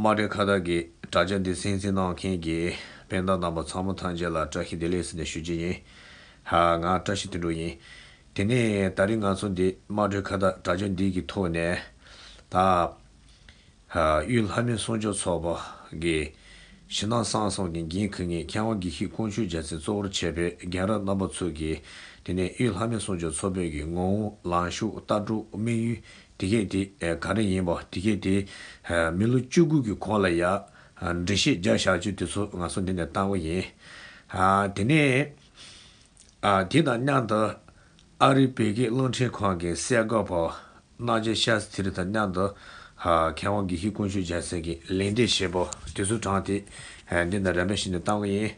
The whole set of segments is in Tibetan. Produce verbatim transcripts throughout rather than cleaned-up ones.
དམངས་ཁྲོད་ཁ་བརྡ་གི་དྲ་རྒྱ་འདི་གསན་གཟིགས་གནང་མཁན་གྱི་སྤུན་ཟླ་རྣམ་པ་ཚང་མ་ཐམས་ཅད་ལ་བཀྲ་ཤིས་བདེ་ལེགས་ཟེར་ནས་ཞུ་རྒྱུ་ཡིན། ཧ། ང་བཀྲ་ཤིས་དོན་གྲུབ་ཡིན། དེ་ནས་ད་རིང་ང་ཚོ་འདི་དམངས་ཁྲོད་ཁ་བརྡ་དྲ་རྒྱ་འདི་གི་ཐོག་ནས་ད། ཧ། དབུས་ལྷ་མོའི་གསུང་ཆོས་ཚོགས་པ་གི་ཞིང་ནང་གསང་གསུམ་གྱི་འགན་འཁུར་མཁན་མཁས་དབང་དགེ་བཤེས་དཀོན་མཆོག་རྒྱལ་མཚན་གཙོ་བོར་བྱས་པའི་རྒན་རབས་རྣམ་པ་ཚོ་གིས་དེ་ནས་དབུས་ལྷ་མོའི་གསུང་ཆོས་ཚོགས་པའི་གི་ངོ་བོ་ལངས་ཕྱོགས་ལྟ་གྲུབ་དམིགས་ཡུལ་དེ་གས་དེ་ག་རེ་ཡིན་པ་དེ་གས་དེ་མི་ལོ་བཅུ་དགུ་གི་གོང་ལ་ཡ་འགྲེལ་བཤད་རྒྱག་བཞག་རྒྱུ་དེ་ཚོ་ང་ཚོ་འདི་ནས་བཏང་གི་ཡིན། དེ་ནས་དེ་དང་མཉམ་དུ་ཨ་རིའི་བོད་སྐད་རླུང་འཕྲིན་ཁང་གི་གསར་འགོད་པ་རྣམ་རྒྱལ་ཤཱ་སྟྲི་དང་མཉམ་དུ་མཁས་དབང་དགེ་བཤེས་དཀོན་མཆོག་རྒྱལ་མཚན་གྱི་ལན་འདེབས་བྱེད་པ་དེ་ཚོ་དྲངས་ཏེ་འདི་ནས་རིམ་པ་བཞིན་དུ་བཏང་གི་ཡིན།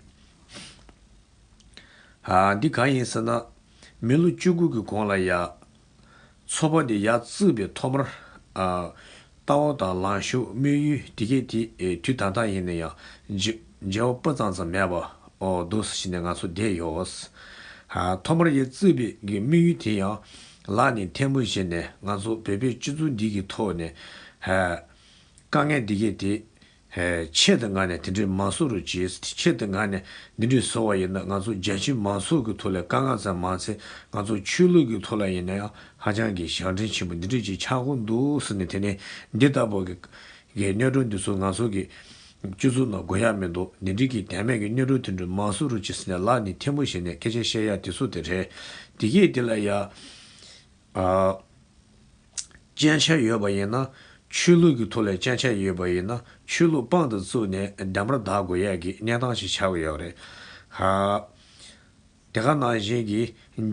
ཨ། འདི་གང་ཡིན་ཟེར་ན། མི་ལོ་བཅུ་དགུ་གི་གོང་ལ་ཡ། ཚོགས་པ་འདི་ཡར་བཙུགས་པའི་ཐོག་མར། ཨ། ལྟ་བ་དང་ལངས་ཕྱོགས་དམིགས་ཡུལ་དེ་གས་དེ་དུས་ད་ལྟ་ཡིན་ན་ཡང་འགྱུར་འགྱུར་བ་སྤུ་ཙམ་ཙམ་མེད་པ་འོ་འདུག་སེ་བྱས་ནས་ང་ཚོ་བསྡད་ཡོད། ཨ། ཐོག་མར་ཡར་བཙུགས་པའི་གི་དམིགས་ཡུལ་དེ་ཡང་ལག་ནས་ཐལ་མོ་བཞེས་ནས་ང་ཚོ་བོད་པའི་སྤྱི་ཚོགས་འདི་གི་ཐོག་ནས། ཨ། དཀའ་ངལ་འདི་གས་དེ། ཆེད་དུ་མངགས་ནས་དེ་འདྲའི་མ་བཟོ་རོགས་གྱིས། ཆེད་དུ་མངགས་ནས་འདི་འདྲའི་བཟོ་བ་ཡིན་ན་ང་ཚོ་རྒྱལ་སྤྱིའི་མང་ཚོགས་ཀྱི་ཐོག་ལ་དཀའ་ངལ་ཙམ་མ་ཚད་ང་ཚོ་ཆོས་ལུགས་ཀྱི་ཐོག་ལ་ཡིན་ན་ཡང་ཧ་ཅང་གི་ཞབས་འདྲེན་ཆེན་པོ་འདི་འདྲའི་ཅིག་ཆགས་ཀྱི་འདུག་ཟེར་ནས། དེ་ནས་འདི་ལྟ་བུ་གི་གི་གནོན་སྐྱོན་འདི་ཚོ་ང་ཚོ་གི་སྤྱི་ཚོགས་ནང་དགོས་ཡ་མི་འདུག་འདི་འདྲའི་གི་དོན་མེད་ཀྱི་གནོན་སྐྱོན་དེ་འདྲ་མ་བཟོ་རོགས་གྱིས་ཟེར་ནས་ལག་ནས་ཐལ་མོ་བཞེས་ནས་སྐད་ཆ་བཤད་ཡ་དེ་ཚོ་དེ་རེད། དེ་གས་དེ་ལ་ཡ། ཨ། སྐྱོན་ཆ་ཡོད་པ་ཡིན་ན། ཆོས་ལུགས་ཀྱི་ཐོག་ལ་སྐྱོན་ཆ་ཡོད་པ་ཡིན་ན་ཆོས་ལུགས་དཔང་དུ་བཙུགས་ནས་བདེན་པར་བདག་དགོས་ཡ་གི་གནས་སྟངས་ཤིག་ཆགས་ཀྱི་ཡོད་རེད། ཧ། དེ་ག་ནང་བཞིན་གྱི་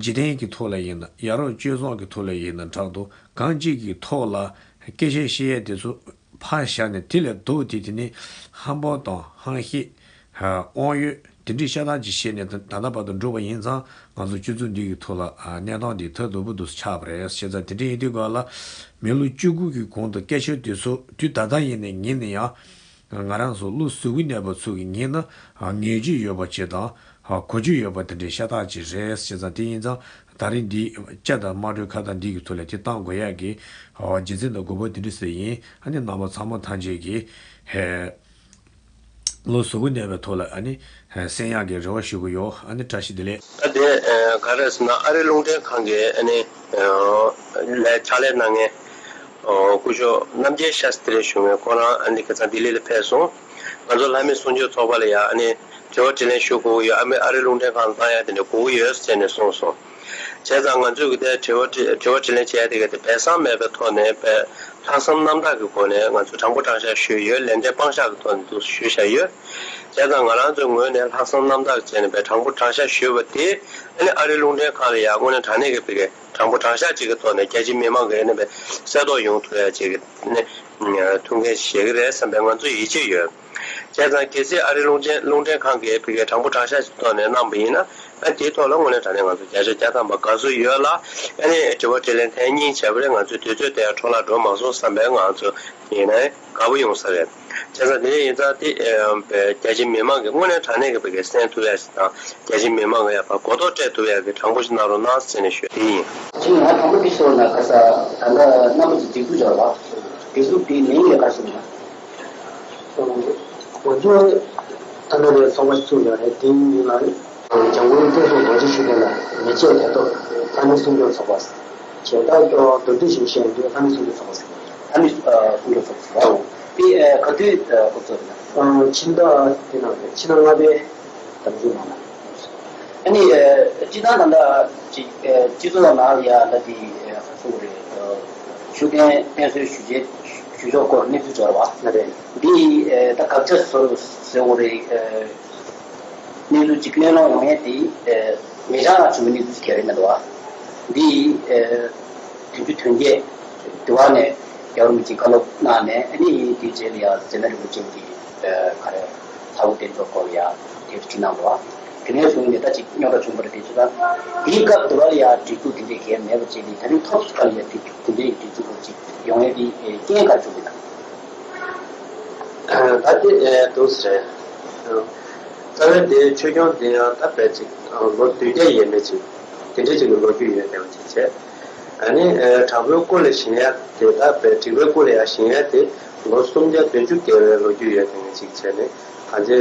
འཇིག་རྟེན་གྱི་ཐོག་ལ་ཡིན་ན། ཡ་རབས་སྤྱོད་བཟང་གི་ཐོག་ལ་ཡིན་ན་འདྲ་འདུག་གང་ཅིག་གི་ཐོག་ལ་སྐད་ཆ་བཤད་ཡ་དེ་ཚོ་ཕར་བཞག་ནས། དེ་ལས་ལྡོག་སྟེ་དེ་ནི་ཧམ་པ་དང་ཧམ་བཤད། དབང་ཡོད་དེ་འདྲའི་ཤ་སྟག་ཅིག་བཤད་ནས་ད་ལྟ་བར་དུ་འགྲོ་བ་ཡིན་ཙང་། ང་ཚོ་སྤྱི་ཚོགས་འདི་གི་ཐོག་ལ་གནས་སྟངས་འདི་ཐབས་སྡུག་པོ་འདུག་ཆགས་པ་རེད། བྱས་ཙང་དེ་འདྲ་ཡིན་དུས་ག་ལ་མི་ལོ་བཅུ་དགུ་གི་གོང་དུ་སྐད་ཆ་དེ་ཚོ་དུས་ད་ལྟ་ཡིན་ནའི་ཉན་ནས་ཡང་། ང་རང་ཚོ་བློ་གཟུ་བོ་གནས་པ་ཚོ་གིས་ཉན་ན་ངེས་ཀྱི་ཡོད་པ་ཅིག་དང་གོ་རྒྱུ་ཡོད་པ་དེ་འདྲའི་ཤ་སྟག་ཅིག་རེད། བྱས་ཙང་དེ་ཡིན་ཙང་ད་རིང་འདི་སྐད་དང་དམངས་ཁྲོད་ཁ་བརྡ་འདི་གི་ཐོག་ལ་དེ་བཏང་དགོས་ཡ་གི་རྒྱུ་མཚན་དང་དགོས་པ་དེ་འདྲ་ཞིག་ཡིན། ཨ་ནི་རྣམ་པ་ཚང་མ་ཐམས་ཅད་ཀྱིས་ཧེ། བློ་གཟུ་བོ་གནས་པའི་ཐོག་ལ་ཨ་ནི་གསན་ཡག་གི་རེ་བ་ཞུ་གི་ཡོད། ཨ་ནི་བཀྲ་ཤིས་བདེ་ལེགས། ད་དེ་ག་རེ་ཟེར་ན། ཨ་རི་རླུང་འཕྲིན་ཁང་གི་ཨ་ནི་ལས་ཕྱག་ལས་གནང་མཁན་སྐུ་ཞབས་རྣམ་རྒྱལ་ཤཱསྟྲི་ཞུ་མཁན་ཁོ་རང་ཨ་ནི་ཁ་སང་ལྡི་ལི་ལ་ཕེབས་སོང་། ང་ཚོ་ལྷ་མོའི་གསུང་ཆོས་ཚོགས་པ་ལ་ཡ་ཨ་ནི་དྲི་བ་དྲིས་ལན་ཞུ་དགོས་ཀྱི་ཡོད། ཨ་མི་ཨ་རི་རླུང་འཕྲིན་ཁང་ལ་བཏང་ཡ་དེ་འདྲ་དགོས་ཀྱི་ཡོད་ཟེར་ནས་གསུངས་སོང་། བྱས་ཙང་ང་ཚོས་ཀྱི་དེ་དྲི་བ་དྲི་དྲི་བ་དྲིས་ལན་བྱས་དེ་ག་དེ་སྦས་གསང་མེད་པའི་ཐོག་ནས་པའི་ལྷག་བསམ་རྣམ་དག་གི་སྒོ་ནས་ང་ཚོས་དྲང་པོ་དྲང་བཞག་ཞུས་ཡོད། ལན་འདེབས་དཔང་བཞག་གི་ཐོག་ནས་འདུག་ཞུས་བཞག་ཡོད། བྱས་ཙང་ང་རང་ཚོའི་ངོས་ནས་ལྷག་བསམ་རྣམ་དག་བྱས་ནས་པའི་དྲང་པོ་དྲང་བཞག་ཞུས་པ་དེ་ཨ་ནི་ཨ་རི་རླུང་འཕྲིན་ཁང་ལ་ཡང་དངོས་གནས་དྲང་གནས་ཀྱི་བི་གའི་དྲང་པོ་དྲང་བཞག་ཅིག་གི་ཐོག་ནས་རྒྱ་ཆེ་མི་མང་གི་ཨ་ནི་པའི་གསལ་རྟོགས་ཡོང་ཐུབ་ཡ་ཅིག་གི་ཨ་ནི་ཐུགས་འགན་བཞེས་ཀྱི་རེད་བསམ་པའི་ང་ཚོ་ཡིད་ཆེས་ཡོད། བྱས་ཙང་གལ་སྲིད་ཨ་རི་རླུང་འཕྲིན་རླུང་འཕྲིན་ཁང་གིས་བི་གའི་དྲང་པོ་དྲང་བཞག་ཅིག་ཐོག་ནས་གནང་པ་ཡིན་ན། ཨ་དེའི་ཐོག་ལ་དངོས་གནས་དྲང་གནས་ང་ཚོ་བརྒྱ་ཆ་བརྒྱ་ཐམ་པ་དགའ་བསུ་ཡོད་ལ། ཨ་ནི་དྲི་བ་དྲིས་ལན་ཐེངས་གཉིས་བྱས་པ་རེད། ང་ཚོའི་དུས་ཚོད་དེ་འཕྲོ་བརླག་འགྲོ་མ་སོང་བསམ་པའི་ང་ཚོ་ཡིན་ན་དགའ་པོ་ཡོང་ས་རེད། བྱས་ཙང་དེ་འདྲ་ཡིན་ཙང་དེ་རྒྱ་ཆེ་མི་མང་གིས་དངོས་གནས་དྲང་གནས་ཀྱི་བི་གའི་གསན་ཐུབ་ཡ་ཞིག་དང་། རྒྱ་ཆེ་མི་མང་གིས་ཡ་ཕར་གོ་རྟོགས་སྤྲད་ཐུབ་ཡ་གི་དྲང་པོ་ཞིག་གནང་རོགས་གནང་ཟེར་ནས་ཞུ་དེ་ཡིན། ཅིག་ང་དང་པོ་དེ་ཤོར་ན་ཁ་ས་ད་ལྟ་རྣམ་པ་ཚོ་སྒྲིག་འཛུགས་སྦྱོར་བ་སྒྲིག་འཛུགས་དེའི་མིང་ལ་ག་རེ་ཟེར་ན། འོ་ཚོ་ད་ལྟ་ལས་ཚོགས་པ་ཞིག་ཚུགས་ཡོད་རེད། དེའི་མིང་ལ་ནི་འཇམ་མགོན་བསྟན་སྲུང་རྡོ་རྗེ་ཤུགས་ལྡན་ལ་མེ་ལྕེ་དེ་ཐོག་ལྷ་མོའི་གསུང་ཆོས་ཚོགས་པ། བྱས་ཙང་ཀྱང་མདོར་བསྡུས་ཤིག་བཤད་ཡོང་དུས་ལྷ་མོའི་གསུང་ཆོས་ཚོགས་པ་ཟེར། ལྷ་མོའི་གསུང་ཆོས་ཚོགས་པ་ཟེར་བ། དེ་ག་དུས་འགོ་བཙུགས་རེད། ཕྱི་ཟླ་དེ་ནང་རེད། ཕྱི་ཟླ་ལྔ་པའི་ཟླ་མཇུག་ནང་ལ། ཨ་ནི་སྤྱི་བཏང་ད་ལྟ་ཅིག་སྤྱི་ཚོགས་ནང་ལ་ཡ་ད་དེ་ག་ཚོད་རེད། ཤུགས་ལྡན་བསྟེན་གསོལ་ཞུ་བྱེད་ཞུ་ཕྱོགས་སྐོར་གནས་ཚུལ་འབྱོར་བ་ན་རེད། འདི་ད་བཀག་ཆ་བཟོ་ཟེར་བ་རེད། གནས་ཚུལ་ཅིག་གླེང་སློང་ཡོང་ཡས་དེ་ངེད་ཅག་ལ་བྱུང་བའི་གནས་ཚུལ་ག་རེ་མེད་འདུག་བ། འདི་དོན་གཅོད་དོན་རྐྱེན་དེ་བ་ནས་རྒྱལ་བ་རིན་པོ་ཆེས་བཀའ་སློབ་གནང་ནས། ཨ་ནི་དེའི་རྗེས་ལ་ཡང་མཛད་མེད་རིན་པོ་ཆེ་གིས་ག་རེ་ལྷ་སྐུ་རྟེན་གཙོ་སྐོར་ཡ་དེ་ཅིག་གནང་འདུག་བ། དེ་ནས་བཟུང་ནས་ད་ཅིག་རྙོག་དྲ་བྱུང་བ་རེད། དེ་ཚོ་ད་དེའི་སྐབས་དེ་བ་ལ་ཡ་སྒྲིག་འཛུགས་དེ་འདྲའི་གལ་མེད་པ་བྱས་ནས། ད་རིང་ཐོག་སུ་ཁ་ལ་ཡ་དེ་དེ་འདྲའི་སྒྲིག་འཛུགས་སྐོར་ཅིག་ཡོང་ཡས་དེ་རྐྱེན་ག་རེ་བྱུང་གི་ད། ད་དེ་འདུག་སེ་རེད། རྩ་བའི་འདིའི་ཆོས་སྐྱོང་འདི་ཡང་ད་བས་ཅིག་ལོ་བདུན་བརྒྱ་ཡས་མས་ཅིག་དེ་འདྲའི་ཅིག་གི་ལོ་རྒྱུས་ཡོད་པའི་ཅིག་བྱས། ཨ་ནི་དྲག་པོའི་སྐུ་ལ་བཞེངས་ཡ་དེ་ད་བས་དྲེགས་པའི་སྐུ་ལ་ཡ་བཞེངས་ཡ་དེ་ ལོ་སུམ་བརྒྱ་བདུན་ཅུ་བརྒལ་བའི་ལོ་རྒྱུས་ཡོད་དེ་ངས་ཅིག་བྱས་ནས་གང་ཅི་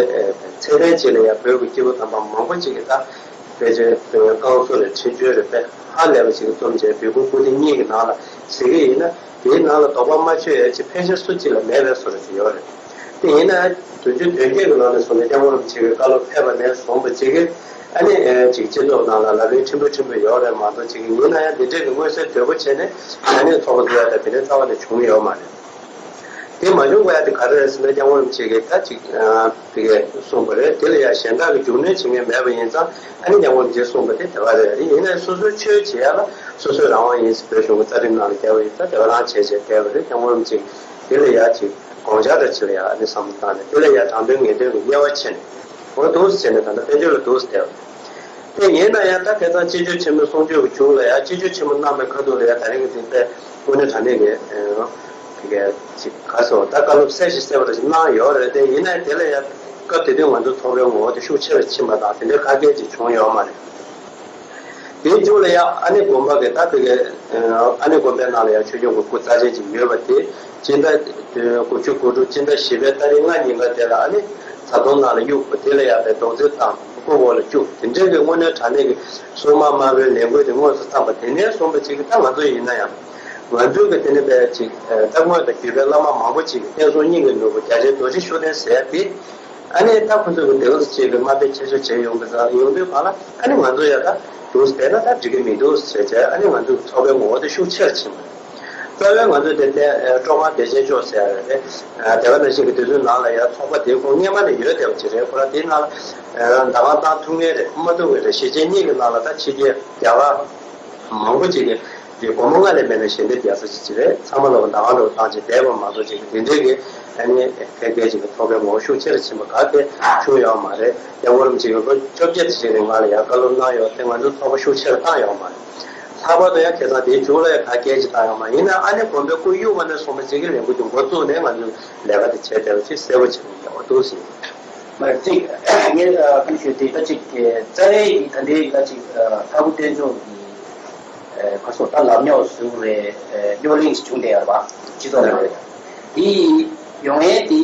ཚད་ལྡན་ཅིག་ལ་ཡང་བོད་ཀྱི་སྐྱེས་བུ་དམ་པ་མང་པོ་ཅིག་གིས་ད་ཕལ་ཆེར་བོད་བཀའ་སློབ་རེད་འཕྲིན་བཅོལ་རེད་པས་ཧ་ལས་པ་ཅིག་གིས་རྩོམ་བྱས་བོད་ཀྱི་སྐུ་དེབ་གཉིས་ཀྱི་ནང་ལ་གཟིགས་ཀྱི་ཡིན་ན། དེའི་ནང་ལ་དོགས་པ་མ་ཆོད་ཡ་ཅིག་ཕལ་ཆེར་སུ་གཅིག་ལ་མེད་པའི་བཟོ་འདྲ་ཅིག་ཡོད་རེད། དེ་ཡིན་ན་བདུན་ཅུ་དོན་བརྒྱད་ཀྱི་ལོ་ནས་བཟུང་ནས་སྐྱབས་མགོན་རིན་པོ་ཆེ་གི་བཀའ་སློབ་ཕེབས་པ་ནས་བཟུང་བ་ཅིག་གིས་ཨ་ནི་ཅིག་སྤྱི་ཚོགས་ནང་ལ་ལབ་གླེང་ཕྲན་བུ་ཕྲན་བུ་ཡོད་རེད་མ་གཏོགས་ཅིག་ཡིན་ན་ཡང་འདི་འདྲའི་གི་མངོན་གསལ་དོད་པོ་བྱས་ནས་ཨ་ནི་ཚོགས་པ་བཟོ་ཡ་ད་དེ་འདྲའི་རྩ་བ་ནས་བྱུང་ཡོད་མ་རེད། དེ་མ་བྱུང་བ་ཡ་དེ་ག་རེ་རེད་ཟེར་ན་སྐྱབས་མགོན་རིན་པོ་ཆེ་གིས་ད་ཅིག་དེ་གས་གསུངས་པ་རེད། དེ་ལ་ཡ་གཞན་དག་གི་རྒྱུགས་སྣོན་བྱེད་མཁན་མེད་པ་ཡིན་ཙང་ཨ་ནི་སྐྱབས་མགོན་རིན་པོ་ཆེས་གསུངས་པ་དེ་དེ་ག་རེད། ཡིན་ན་སོ་སོའི་ཆོས་བྱེད་ཡ་ལ་སོ་སོའི་རང་དབང་ཡིན་ཟེར་བོད་གཞུང་གི་རྩ་ཁྲིམས་ནང་ལ་བརྒྱབ་པ་ཡིན་ཙང་དེ་ག་རང་བྱས་བྱས་བསྡད་པ་རེད། སྐྱབས་མགོན་རིན་པོ་ཆེ་གིས་དེ་ལ་ཡ་ཅིག་དགོངས་འཆར་འདྲ་ཅིག་ལ་ཡ་ཨ་ནི་བསམ་བློ་བཏང་ནས་དེ་ལ་ཡ་དྲང་དོན་ངེས་དོན་གྱི་དབྱེ་བ་ཕྱེ་ནས་འོ་འདུག་སེ་བྱས་ནས་ད་ལྟ་དཔལ་འབྱོར་ལ་འདུག་སེ་བསྡད་པ་རེད། དེ་ཡིན་ན་ཡང་ད་ཁ་སང་སྤྱི་ཆོས་ཆེན་མོའི་གསུང་ཆོས་ཀྱི་མཇུག་ལ་ཡང་སྤྱི་ཆོས་ཆེན་མོ་གནང་བའི་ཁ་ཐུག་ལ་ཡང་ད་རིང་གི་འདི་དཔེ་དངོས་གནས་དྲང་གནས་ཀྱི་དེ་ག་ཅིག་ག་སོ་ད་བཀའ་སློབ་གསལ་ཞིང་གསལ་བ་རེ་ཞིག་གནང་ཡོད་རེད། དེ་ཡིན་ན་ཡང་དེ་ལ་ཡང་སྐབས་དེ་དུས་ང་ཚོ་ཚོགས་པའི་ངོ་བོ་དེ་ཤུགས་ཆེ་རུ་ཕྱིན་པ་དང་དེ་འདྲའི་ཁ་སྐད་ཅིག་བྱུང་ཡོད་མ་རེད། དེའི་མཇུག་ལ་ཡང་ཨ་ནེ་དགོན་པ་གི་ད་དེ་གའི་ཨ་ནེ་དགོན་པའི་ནང་ལ་ཡང་ཆོས་སྐྱོང་གི་སྐུ་རྩ་ཆེན་ཅིག་ཡོད་པ་དེ་སྤྱི་ཟླ་དགུ་བཅུ་གོ་དྲུག་སྤྱི་ཟླ་བཞི་པའི་ཏ་རིག་ལྔ་ཉིན་ཀ་དེ་ལ་ཨ་ནེ་བཟའ་བཏུང་ནང་ལ་གཡུགས་པ་དེ་ལ་ཡང་པའི་རྡོག་རྫིས་བཏང་སྐུ་འཁོར་ལ་བཅུག་དེ་འདྲའི་གི་དངོས་གནས་དྲང་གནས་ཀྱི་སྲུང་མ་དམར་པོའི་ལས་འགུལ་དེ་དངོས་སུ་བརྩམས་པ་དེ་ནས་བཟུང་བ་ཅིག་གི་ད་ང་ཚོ་ཡིན་ན་ཡང་ང་ཚོའི་གི་དེ་ནས་པའི་ཅིག་ད་དངོས་དང་བརྒྱུད་པའི་བླ་མ་མང་པོ་ཅིག་གི་བསྟན་སྲུང་སྙིང་གི་ནོར་བུ་རྒྱ་ཆེན་རྡོ་རྗེ་ཤུགས་ལྡན་ཟེར་ཡ་དེ། ཨ་ནི་ད་ཁོ་ཚོ་གི་དེ་འོ་ཅིག་གི་དམའ་འབེབས་ཆེ་ཤོས་བྱས་ཡོང་གི་ཙང་ཡོང་དུས་གང་ལ་ཨ་ནི་ང་ཚོ་ཡ་ད་འདུག་བསྡད་ན་ད་འགྲིག་གི་མི་འདུག་ཟེར་བྱས་ཨ་ནི་ང་ཚོ་གི་ཚོགས་པའི་ངོ་བོ་དེ་ཤུགས་ཆེར་ཕྱིན་པ་རེད། རྩ་བའི་ང་ཚོ་དེ་ལྟའི་ཀྲོང་ཧྭ་བདེ་ཆེན་ཕྱོགས་ཟེར་ཡ་རེད། དེ་ག་ནང་བཞིན་གི་དུས་ཚོད་ནང་ལ་ཡ་ཚོགས་པ་དེ་ཁོ་སྔས་མ་ནས་ཡོད་བསྡད་པ་ཅིག་རེད། ཁོ་རང་དེའི་ནང་ལ་ཟླ་ཁང་བཏང་ཐུབ་མཁན་རེད་མ་ཐུབ་མཁན་རེད། གཞིས་བྱེས་གཉིས་ཀྱི་ནང་ལ་ད་ཕྱི་རྒྱལ་རྒྱ་གར་མང་པོ་ཅིག་གི་དེ་སྒོར་མོ་ལྔ་ལས་མེད་ན་ཞལ་འདེབས་རྒྱག་ས་ཅིག་ཅིག་རེད། ཚང་མ་ལོག་ཟླ་ཁང་འགྲོ་བཏང་ཅིག་བསྡད་པ་མ་གཏོགས་ཅིག་གི་དེ་འདྲའི་གི་ཨ་ནི་ཕལ་སྐད་ཅིག་གི་ཚོགས་པའི་ངོ་བོ་ཤུགས་ཆེ་རུ་ཕྱིན་པ་ག་གེ་བྱུང་ཡོད་མ་རེད། སྐྱབས་མགོན་རིན་པོ་ཆེ་གི་ལོ་བཅོ་བརྒྱད་ཙམ་ཞིག་རིང་ང་ལ་ཡང་བཀའ་སློབ་གནང་ཡོད་དེ་ང་ཚོའི་ཚོགས་པ་ཤུགས་ཆེ་རུ་བཏང་ཡོད་མ་རེད། ལྷག་པར་དུ་ཡང་ཁ་སང་དེའི་མཇུག་ལ་ཡང་ག་སྐད་ཅིག་བཏང་ཡོད་མ་ཡིན་ན་ཨ་ནི་དགོན་པའི་སྐུ་གཡུག་པ་ནས་བཟུང་བ་ཅིག་གི་ལས་འགུལ་དེ་འགོ་བཙུགས་ནས་ང་ཚོས་ལས་ཀ་དེ་བྱས་བསྡད་པ་ཅིག་གསལ་པོ་བྱས་ནས་ཡོད་འདུག་ཟིན། མ་རེད་ཅིག་ངས་ཨ་ཁ་ཤོད་དེ་ད་ཅིག་རྩ་བའི་ད་ལྟའི་ད་ཅིག་ལྷ་སྐུ་རྟེན་མཆོག་གི་ཁ་སོགས་ད་ལམ་རྙོག་བཟོ་རེད། རྙོག་གླེང་ཞིག་བྱུང་བསྡད་ཡོད་རེད་པ། སྤྱི་ཚོགས་ནང་ལ་དེ་ཡོང་ཡས་དེ་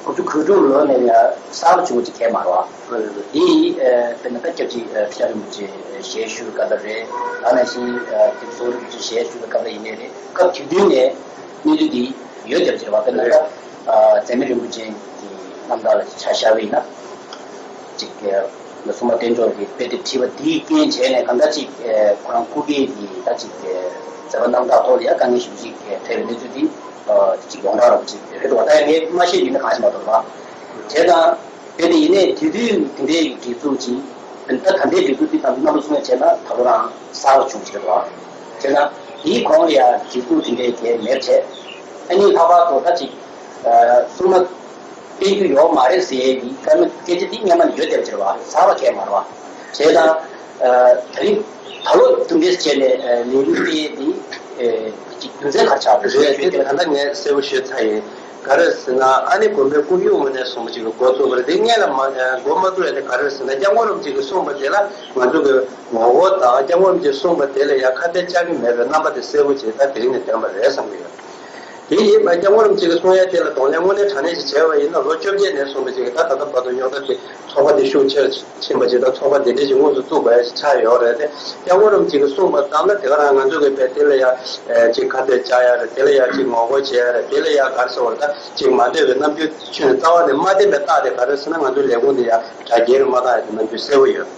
དགུ་བཅུ་གོ་དྲུག་ལོ་ནས་ཡང་གསར་བྱུང་ཅིག་གས་མ་རེད་པ། དེ་དཔེར་ན་ད་སྐྱབས་རྗེ་ཁྲི་བྱང་རིན་པོ་ཆེ་ཞལ་བཞུགས་སྐབས་ལ་རེད། ད་ནང་བཞིན་དེ་ཚོ་རིན་པོ་ཆེ་ཞལ་བཞུགས་པའི་སྐབས་ལ་ཡིན་ནའི་རེད། སྐབས་དེ་དུས་ནས་གནས་ཚུལ་འདི་ཡོད་བསྡད་པ་ཅིག་རེད་པ། དཔེར་ན་ད་རེད། ཨ་འཛད་མེད་རིན་པོ་ཆེ་གི་རྣམ་ཐར་ལ་ཆ་བཞག་པ་ཡིན་ན། ཅིག་ལ་སྲུང་མ་བསྟན་འབྱུང་གི་དཔེ་དེབ་བྲིས་པ་འདིའི་རྐྱེན་བྱས་ནས་གང་ལྟར་ཅིག་ཁོ་རང་སྐུ་སྒེར་གྱི་ད་ཅིག་མཛད་པ་རྣམ་དག་ཐོག་ལ་ཡང་དཀའ་ངལ་ཞེ་པོ་ཅིག་འཕྲད་པའི་གནས་ཚུལ་འདི་ཅིག་ཡོངས་གྲགས་རང་ཅིག་རེད་འདུག་པ། ད་ཡང་ངས་མ་ཤེས་ཡིན་ན་གང་ཞིག་མ་གཏོགས་པ། བྱས་ཙང་། དེ་ནི་ཡིན་ནའི་དེ་དུས་དེ་འདྲའི་སྒྲིག་འཛུགས་ཅིག་ད་ད་ལྟའི་སྒྲིག་འཛུགས་དེ་དང་རྣམ་པ་ཚོ་ནས་བྱས་ན་ད་ལོ་རང་གསར་པ་བྱུང་ཅིག་རེད་བ། བྱས་ན་དེའི་གོང་ལ་ཡང་སྒྲིག་འཛུགས་དེ་འདྲའི་གས་མེད་བྱས། ཨ་ནི་ལྷག་པར་དུ་ད་ཅིག་སྲུང་མ་བསྟེན་རྒྱུ་ཡོད་མ་རེད་ཟེར་ཡས་ཀྱི་སྐད་མ་སྐད་ཆ་དེ་སྔོན་མ་ནས་ཡོད་བསྡད་པ་ཅིག་རེད་བ། གསར་པ་གས་མ་རེད་བ། བྱས་ཙང་། ད་རིང་ད་ལོ་དུམ་རེས་བྱས་ནས་ལས་འགུལ་སྤེལ་ཡས་དེ་ཅིག་རྒྱུ་མཚན་ག་རེ་ཆགས་པ་རེད། རེད། དེ་ད་ལྟ་ངས་གསལ་པོ་ཤོད་ཚར་ཡིན། ག་རེ་ཟེར་ན་ཨ་ནི་དགོན་པའི་སྐུ་གཡུག་མ་ནས་བཟུང་བ་ཅིག་གི་འགོ་བཙུགས་པ་རེད། དེ་སྔོན་ལ་མ་འགོ་མ་བཙུགས་ཡ་དེ་ག་རེ་ཟེར་ན་སྐྱབས་མགོན་རིན་པོ་ཆེ་གིས་གསུངས་པ་དེ་ལ་ང་ཚོ་གི་ངོ་རྒོལ་དང་སྐྱབས་མགོན་རིན་པོ་ཆེས་གསུངས་པ་དེ་ལ་ཡང་ཁ་གཏད་བཅག་གི་མེད་པའི་རྣམ་པ་དེ་གསལ་པོ་ཅིག་ད་དེ་རིང་ནས་ཐོན་པ་རེད་བསམ་གི་ཡོད། དེ་ཡིན་པ་སྐྱབས་མགོན་རིན་པོ་ཆེ་གིས་གསུང་ཡ་དེ་ལ་གདོང་ལེན་དངོས་གནས་དྲང་གནས་ཅིག་བྱས་པ་ཡིན་ན་ལོ་བཅོ་བརྒྱད་ནས་བཟུང་བ་ཅིག་གི་ད་ད་ལྟ་བར་དུ་རྙོག་དྲ་དེ་ཚོགས་པ་དེ་ཤུགས་ཆེར་ཕྱིན་པ་ཅིག་དང་ཚོགས་པ་དེ་འདྲ་ཞིག་དངོས་སུ་བཙུགས་དགོས་ཡ་ཞིག་ཆགས་ཡོད་རེད་དེ། སྐྱབས་མགོན་རིན་པོ་ཆེ་གིས་གསུངས་པ་ཙམ་ལ་དེ་ག་རང་ང་ཚོ་གི་བས་དེ་ལ་ཡ་ཅིག་ཁ་གཏད་བཅག་ཡ་རེད། དེ་ལ་ཡ་ཅིག་ངོ་རྒོལ་བྱེད་ཡ་རེད། དེ་ལ་ཡ་ག་རེ་ཟེར་བ་རེད། ད་ཅིག་མ་འདོད་པའི་རྣམ་འགྱུར་ཁྱོན་ནས་རྩ་བ་ནས་མ་བསྟན་པའི་རྟགས་དེ་ག་རེ་ཟེར་ན་ང་ཚོའི་ལས་ཁུངས་དེ་ཡ་དྲ་རྒྱའི་རིགས་མ་བཏང་ཡ་དེ་རྣམ་འགྱུར་གསལ་པོ་ཡོད།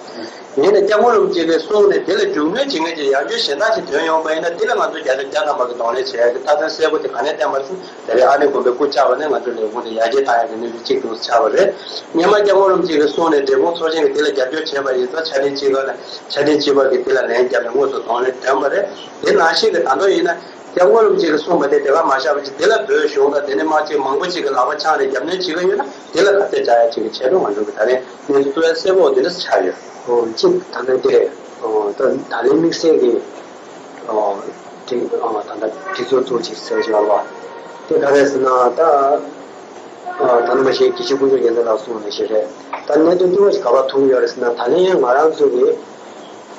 ཡིན་ནའི་སྐྱབས་མགོན་རིན་པོ་ཆེ་གིས་གསུངས་ནས་དེ་ལ་རྒྱུགས་སྣོན་བྱེད་མཁན་ཅིག་ཡང་བསྐྱར་གཞན་དག་ཅིག་ཐོན་ཡོང་པ་ཡིན་ན་དེ་ལ་ང་ཚོ་བརྒྱ་ཆ་བརྒྱ་ཐམ་པ་གི་གདོང་ལེན་བྱེད་ཡ་གི་རྟགས་མཚན་གསལ་པོ་དེ་ག་ནས་བསྟན་པ་རེད། དེ་རིང་ཨ་ནེ་དགོན་པའི་སྐུ་བཅར་བ་ནས་ང་ཚོའི་ལས་ཁུངས་དེ་ཡར་རྒྱས་བཏང་ཡག་གི་གནས་ཚུལ་གཅིག་ཏུ་ཆགས་པ་རེད། སྔོན་མ་སྐྱབས་མགོན་རིན་པོ་ཆེ་གིས་གསུངས་ནས་འབྲས་སྤུངས་ཚོགས་ཆེན་གྱིས་དེ་ལ་རྒྱབ་སྐྱོར་བྱས་པ་ཡིན་ཙང་ཆ་འཕྲིན་སྤྱི་ཁང་ནས་ཆ་འཕྲིན་སྤྱི་པ་གིས་དེ་ལ་ལན་བརྒྱབ་ནས་དངོས་སུ་གདོང་ལེན་བཏོན་པ་རེད། དེ་ནང་བཞིན་གྱི་ད་དུང་ཡིན་ན་སྐྱབས་མགོན་རིན་པོ་ཆེ་གིས་གསུངས་པ་དེ་དེ་ག་མ་བཞག་པ་ཅིག་དེ་ལ་བོད་གཞུང་དང་དེ་ནས་དམངས་ཆེན་མང་པོ་ཅིག་གིས་ལག་པ་འཆང་ནས་རྒྱབ་སྣོན་བྱེད་ཀྱི་ཡོད་ན་དེ་ལ་ཁ་གཏད་བཅག་ཡག་ཅིག་གི་ཆེད་དུ་ང་ཚོ་གི་ད་རེས་གནས་ཚུལ་གཙོ་བོ་གསལ་པོ་འདི་འདྲ་ཆགས་ཡོད། ཨོ་གཅིག་ད་ལྟ་དེ་རེད། ཨོ་ད་ད་ལན་དམིགས་བསལ་གྱི་ཨོ་དེ་ཨོ་ད་ལྟ་དེ་ཚོ་ཚོ་ཅིག་ཟེར་བྱས་པ་དེ་ག་རེད་ཟེར་ན་ད་ཨོ་ད་ནམ་ཞིག་དགེ་བཤེས་དཀོན་མཆོག་རྒྱལ་མཚན་ལགས་གསུངས་ནས་ཞིག་རེད། ད་གནད་དོན་ལྟེ་བ་ཞིག་ག་པར་ཐུག་ཡོད་རེད་ཟེར་ན་ད་ལན་ང་རང་ཚོ་གི་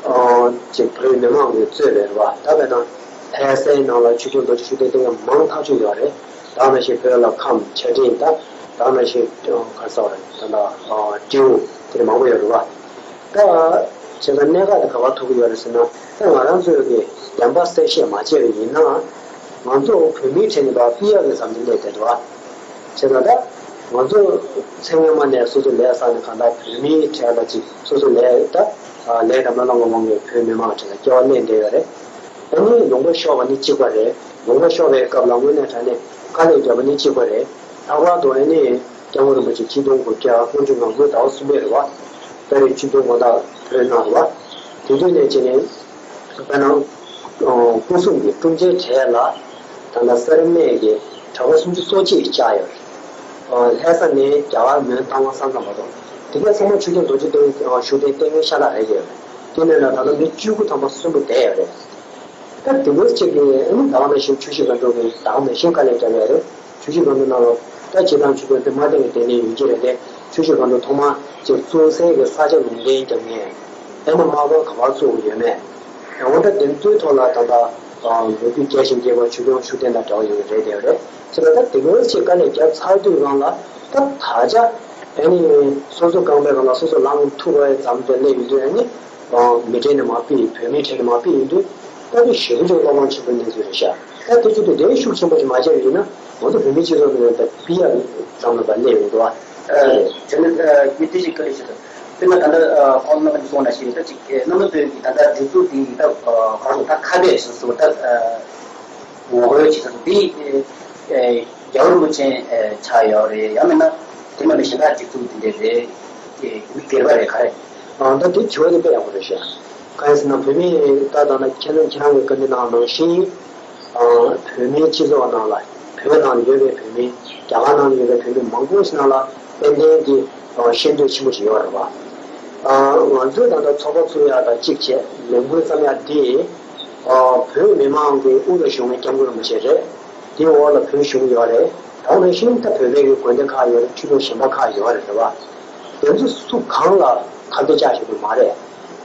ཨོ་ཅིག་བོད་མི་མང་གི་གཙོས་པའི་རེད་བ། ད་བས་ན་ལྷ་སའི་ནང་ལ་ཆོས་སྐྱོང་རྡོ་རྗེ་ཤུགས་ལྡན་བསྟེན་མཁན་མང་ཐག་ཆོད་ཡོད་རེད། ད་ནང་བཞིན་བོད་ལ་ཁམས་ཆ་འཕྲིན་དང་ད་ནང་བཞིན་ག་ས་རེད་ད་ལྟ་སྤྲེའུ་དེ་མང་པོ་ཡོད་རེད་བ། ད་བྱས་ཙང་གནད་འགག་དེ་ག་པར་ཐུག་གི་ཡོད་རེད་ཟེར་ན། ད་ང་རང་ཚོས་ཀྱི་བདེན་པ་གསལ་བཤད་མ་བྱས་པ་ཡིན་ན། ང་ཚོ་བོད་མིའི་གྲས་ནས་ཕར་ཕུད་ཡག་གི་བསམ་བློ་སླེབས་བསྡད་འདུག་བ། བྱས་ཙང་ད་ང་ཚོ་ཚེ་སྔོན་མ་ནས་སོ་སོ་ལས་བསགས་ནས་གང་ལྟར་བོད་མིའི་གྲས་ལ་ཅིག་སོ་སོ་ལས་ད་ལས་དང་སྨོན་ལམ་གང་མང་གིས་བོད་མི་མང་གྲས་ལ་སྐྱེ་བ་ལེན་བསྡད་ཡོད་རེད། ཨ་ནི་ལུང་པ་ཤོར་བ་ནི་གཅིག་པ་རེད། ལུང་པ་ཤོར་བའི་སྐབས་ལ་དངོས་གནས་དྲང་གནས་དཀའ་ལས་བརྒྱབ་པ་ནི་གཅིག་པ་རེད། ལྷག་པར་དུ་ཨ་ནི་སྐྱབས་མགོན་རིན་པོ་ཆེ་ཆིག་སྟོང་དགུ་བརྒྱ་དགུ་བཅུ་ང་དགུ་ཟླ་བ་གསུམ་པའི་རེད་བ། ད་རེས་ཆིག་སྟོང་དགུ་བརྒྱ་བོད་གནང་རེད་བ། དེ་དུས་ནས་བྱས་ནས་དཔེར་ན་སྐུ་སྲུང་གི་དཀྲུག་ཆེན་གྲས་ལ་ད་ལྟ་སེར་སྨད་ཀྱི་གྲྭ་པ་སུམ་ཅུ་སོ་གཅིག་བཅག་ཡོད་རེད། ལྷ་ས་ནས་རྒྱ་གར་མོན་རྟ་དབང་ས་མཚམས་བར་དུ་དེ་གའི་ཚང་མ་ཆོས་རྒྱལ་རྡོ་རྗེ་གདན་བཞུགས་གདན་ལྟེ་གནས་ཤ་སྟག་རེད་ཡོད་རེད། དེ་ནས་ལ་ད་ལྟ་མི་བཅུ་དགུ་ཐམ་པ་གསོན་པོ་བསྡད་ཡོད་རེད། ད་དེ་འདྲ་ཅིག་གིས་ཨ་ནི་ཟླ་བ་ནང་བཞིན་ཆུ་བཞི་སྒང་དྲུག་གིས་ཟླ་བ་ནང་བཞིན་དཀའ་ལས་བརྒྱབ་ཡོད་རེད། ཆུ་བཞི་སྒང་དྲུག་ནང་ལ་ད་སྤྱིར་བཏང་ཆུ་ཚོད་འདི་མ་བསྟན་གྱི་དེ་ནས་ཡོང་གི་རེད་དེ། ཆུ་བཞི་སྒང་དྲུག་ཐོག་མར་ཅིག་བཙུགས་སའི་གི་ས་ཆ་ལུང་འདྲེན་རྒྱབ་མཁན་ཨེ་མ་དམག་དཔོན་ག་པར་བཙུགས་ཡོད་མེད། ཡང་འོ་ད་དེ་ཚོའི་ཐོག་ལ་ད་ལྟ་ལོ་རྒྱུས་རྒྱས་ཤིང་རྒྱས་པ་ཆོས་སྐྱོང་ཤུགས་ལྡན་དང་འབྲེལ་བ་ཡོད་ཀྱི་རེད་དེ་རེད། ཅེས་ལ་ད་དེ་འདྲ་ཅིག་དཀའ་ལས་བརྒྱབ་ཚར་དུས་སྒང་ལ་ད་ད་ཆ་ཨ་ནི་སོ་སོ་རྐང་པའི་སྒང་ལ་སོ་སོ་ལངས་ཐུབ་པའི་མཚམས་དེ་སླེབས་ཡོང་དུས་ཨ་ནི། མི་གྲས་ནས་མར་ཕུད། བོད་མིའི་གྲས་ནས་མར་ཕུད་ཡོང་དུས་ད་དེ་ཞེ་པོ་ཅིག་བློ་ཕམ་ཆེན་པོའི་གནས་ཚུལ་རེད་ཤག་ད་དེ་ཚོ་དེ་འདྲའི་ཤུགས་ཆེན་པོ་ཞིག་མ་བྱས་པ་ཡིན་ན་ང་ཚོ་བོད་མིའི་སྤྱི་ཚོགས་ནང་ད་ཕུད་ཡག་ཙམ་ལ་ད་སླེབས་ཡོང་འདུག་ཨ། དེ་ནི་ངས་དེ་ཞིག་བཀའ་འདྲི་ཞུ་ཐུབ། དཔེར་ན་ད་ལྟ་ཁོང་རྣམ་པ་གཉིས་གསུངས་ནང་བཞིན་ད་ཅིག་རྣམ་པ་ཚོས་ཀྱི་ད་ལྟ་སྒྲིག་འཛུགས་འདི་ཡིན་ད་གང་རུང་ད་ཁ་གཏད་བྱེད་ཟེར་ད་ངོ་རྒོལ་བྱེད་ཟེར་འདི། རྒྱལ་བ་རིན་པོ་ཆེ་ཆགས་ཡོད་རེད། ཡང་མིན་ན་དེ་མིན་པའི་གཞན་དག་སྒྲིག་འཛུགས་འདི་འདྲ་རེད། དེ་མི་སྒེར་པ་རེད་ག་རེ། ཨ་ད་དེ་དྲི་བ་དེ་དཔེ་ཡག་པོ་རེད་ཤག་གང་ཡིན་ཟེར་ན་བོད་མི་ད་ད་ན་ཁྱེད་རང་ཁྱེད་རང་གི་བཀའ་འདྲི་གནང་ནང་བཞིན། ཨ་བོད་མིའི་སྤྱི་ཚོགས་ནང་ལ་བོད་ནང་ཡོད་པའི་བོད་མི་རྒྱ་གར་ནང་ཡོད་པའི་བོད་མི་མང་པོ་ཞིག་ནང་ལ་ཏན་ཏན་གྱི་ཤེས་འདོད་ཆེན་པོ་ཞིག་ཡོད་རེད་བ། ཨ་ང་ཚོས་ད་ལྟ་ཚོགས་པ་ཚུགས་ཡག་དང་གཅིག་བྱས་ལས་འགུལ་བརྩམས་ཡག་འདི། ཨ་བོད་མི་མང་གི་དབུ་ལ་བཞུགས་མཁན་སྐྱབས་མགོན་རིན་པོ་ཆེ་རེད། དེའི་འོག་ལ་བོད་གཞུང་ཡོད་རེད། ད་ག་ནང་བཞིན་ད་བོད་པའི་གི་དགོན་སྡེ་ཁག་ཡོད་རེད། ཆོས་ལུགས་གཞན་པ་ཁག་ཡོད་རེད་རེད་བ། དེ་ཚོ་སུ་གང་ལ་ཁ་གཏད་བཅག་བཞིན་པ་མ་རེད།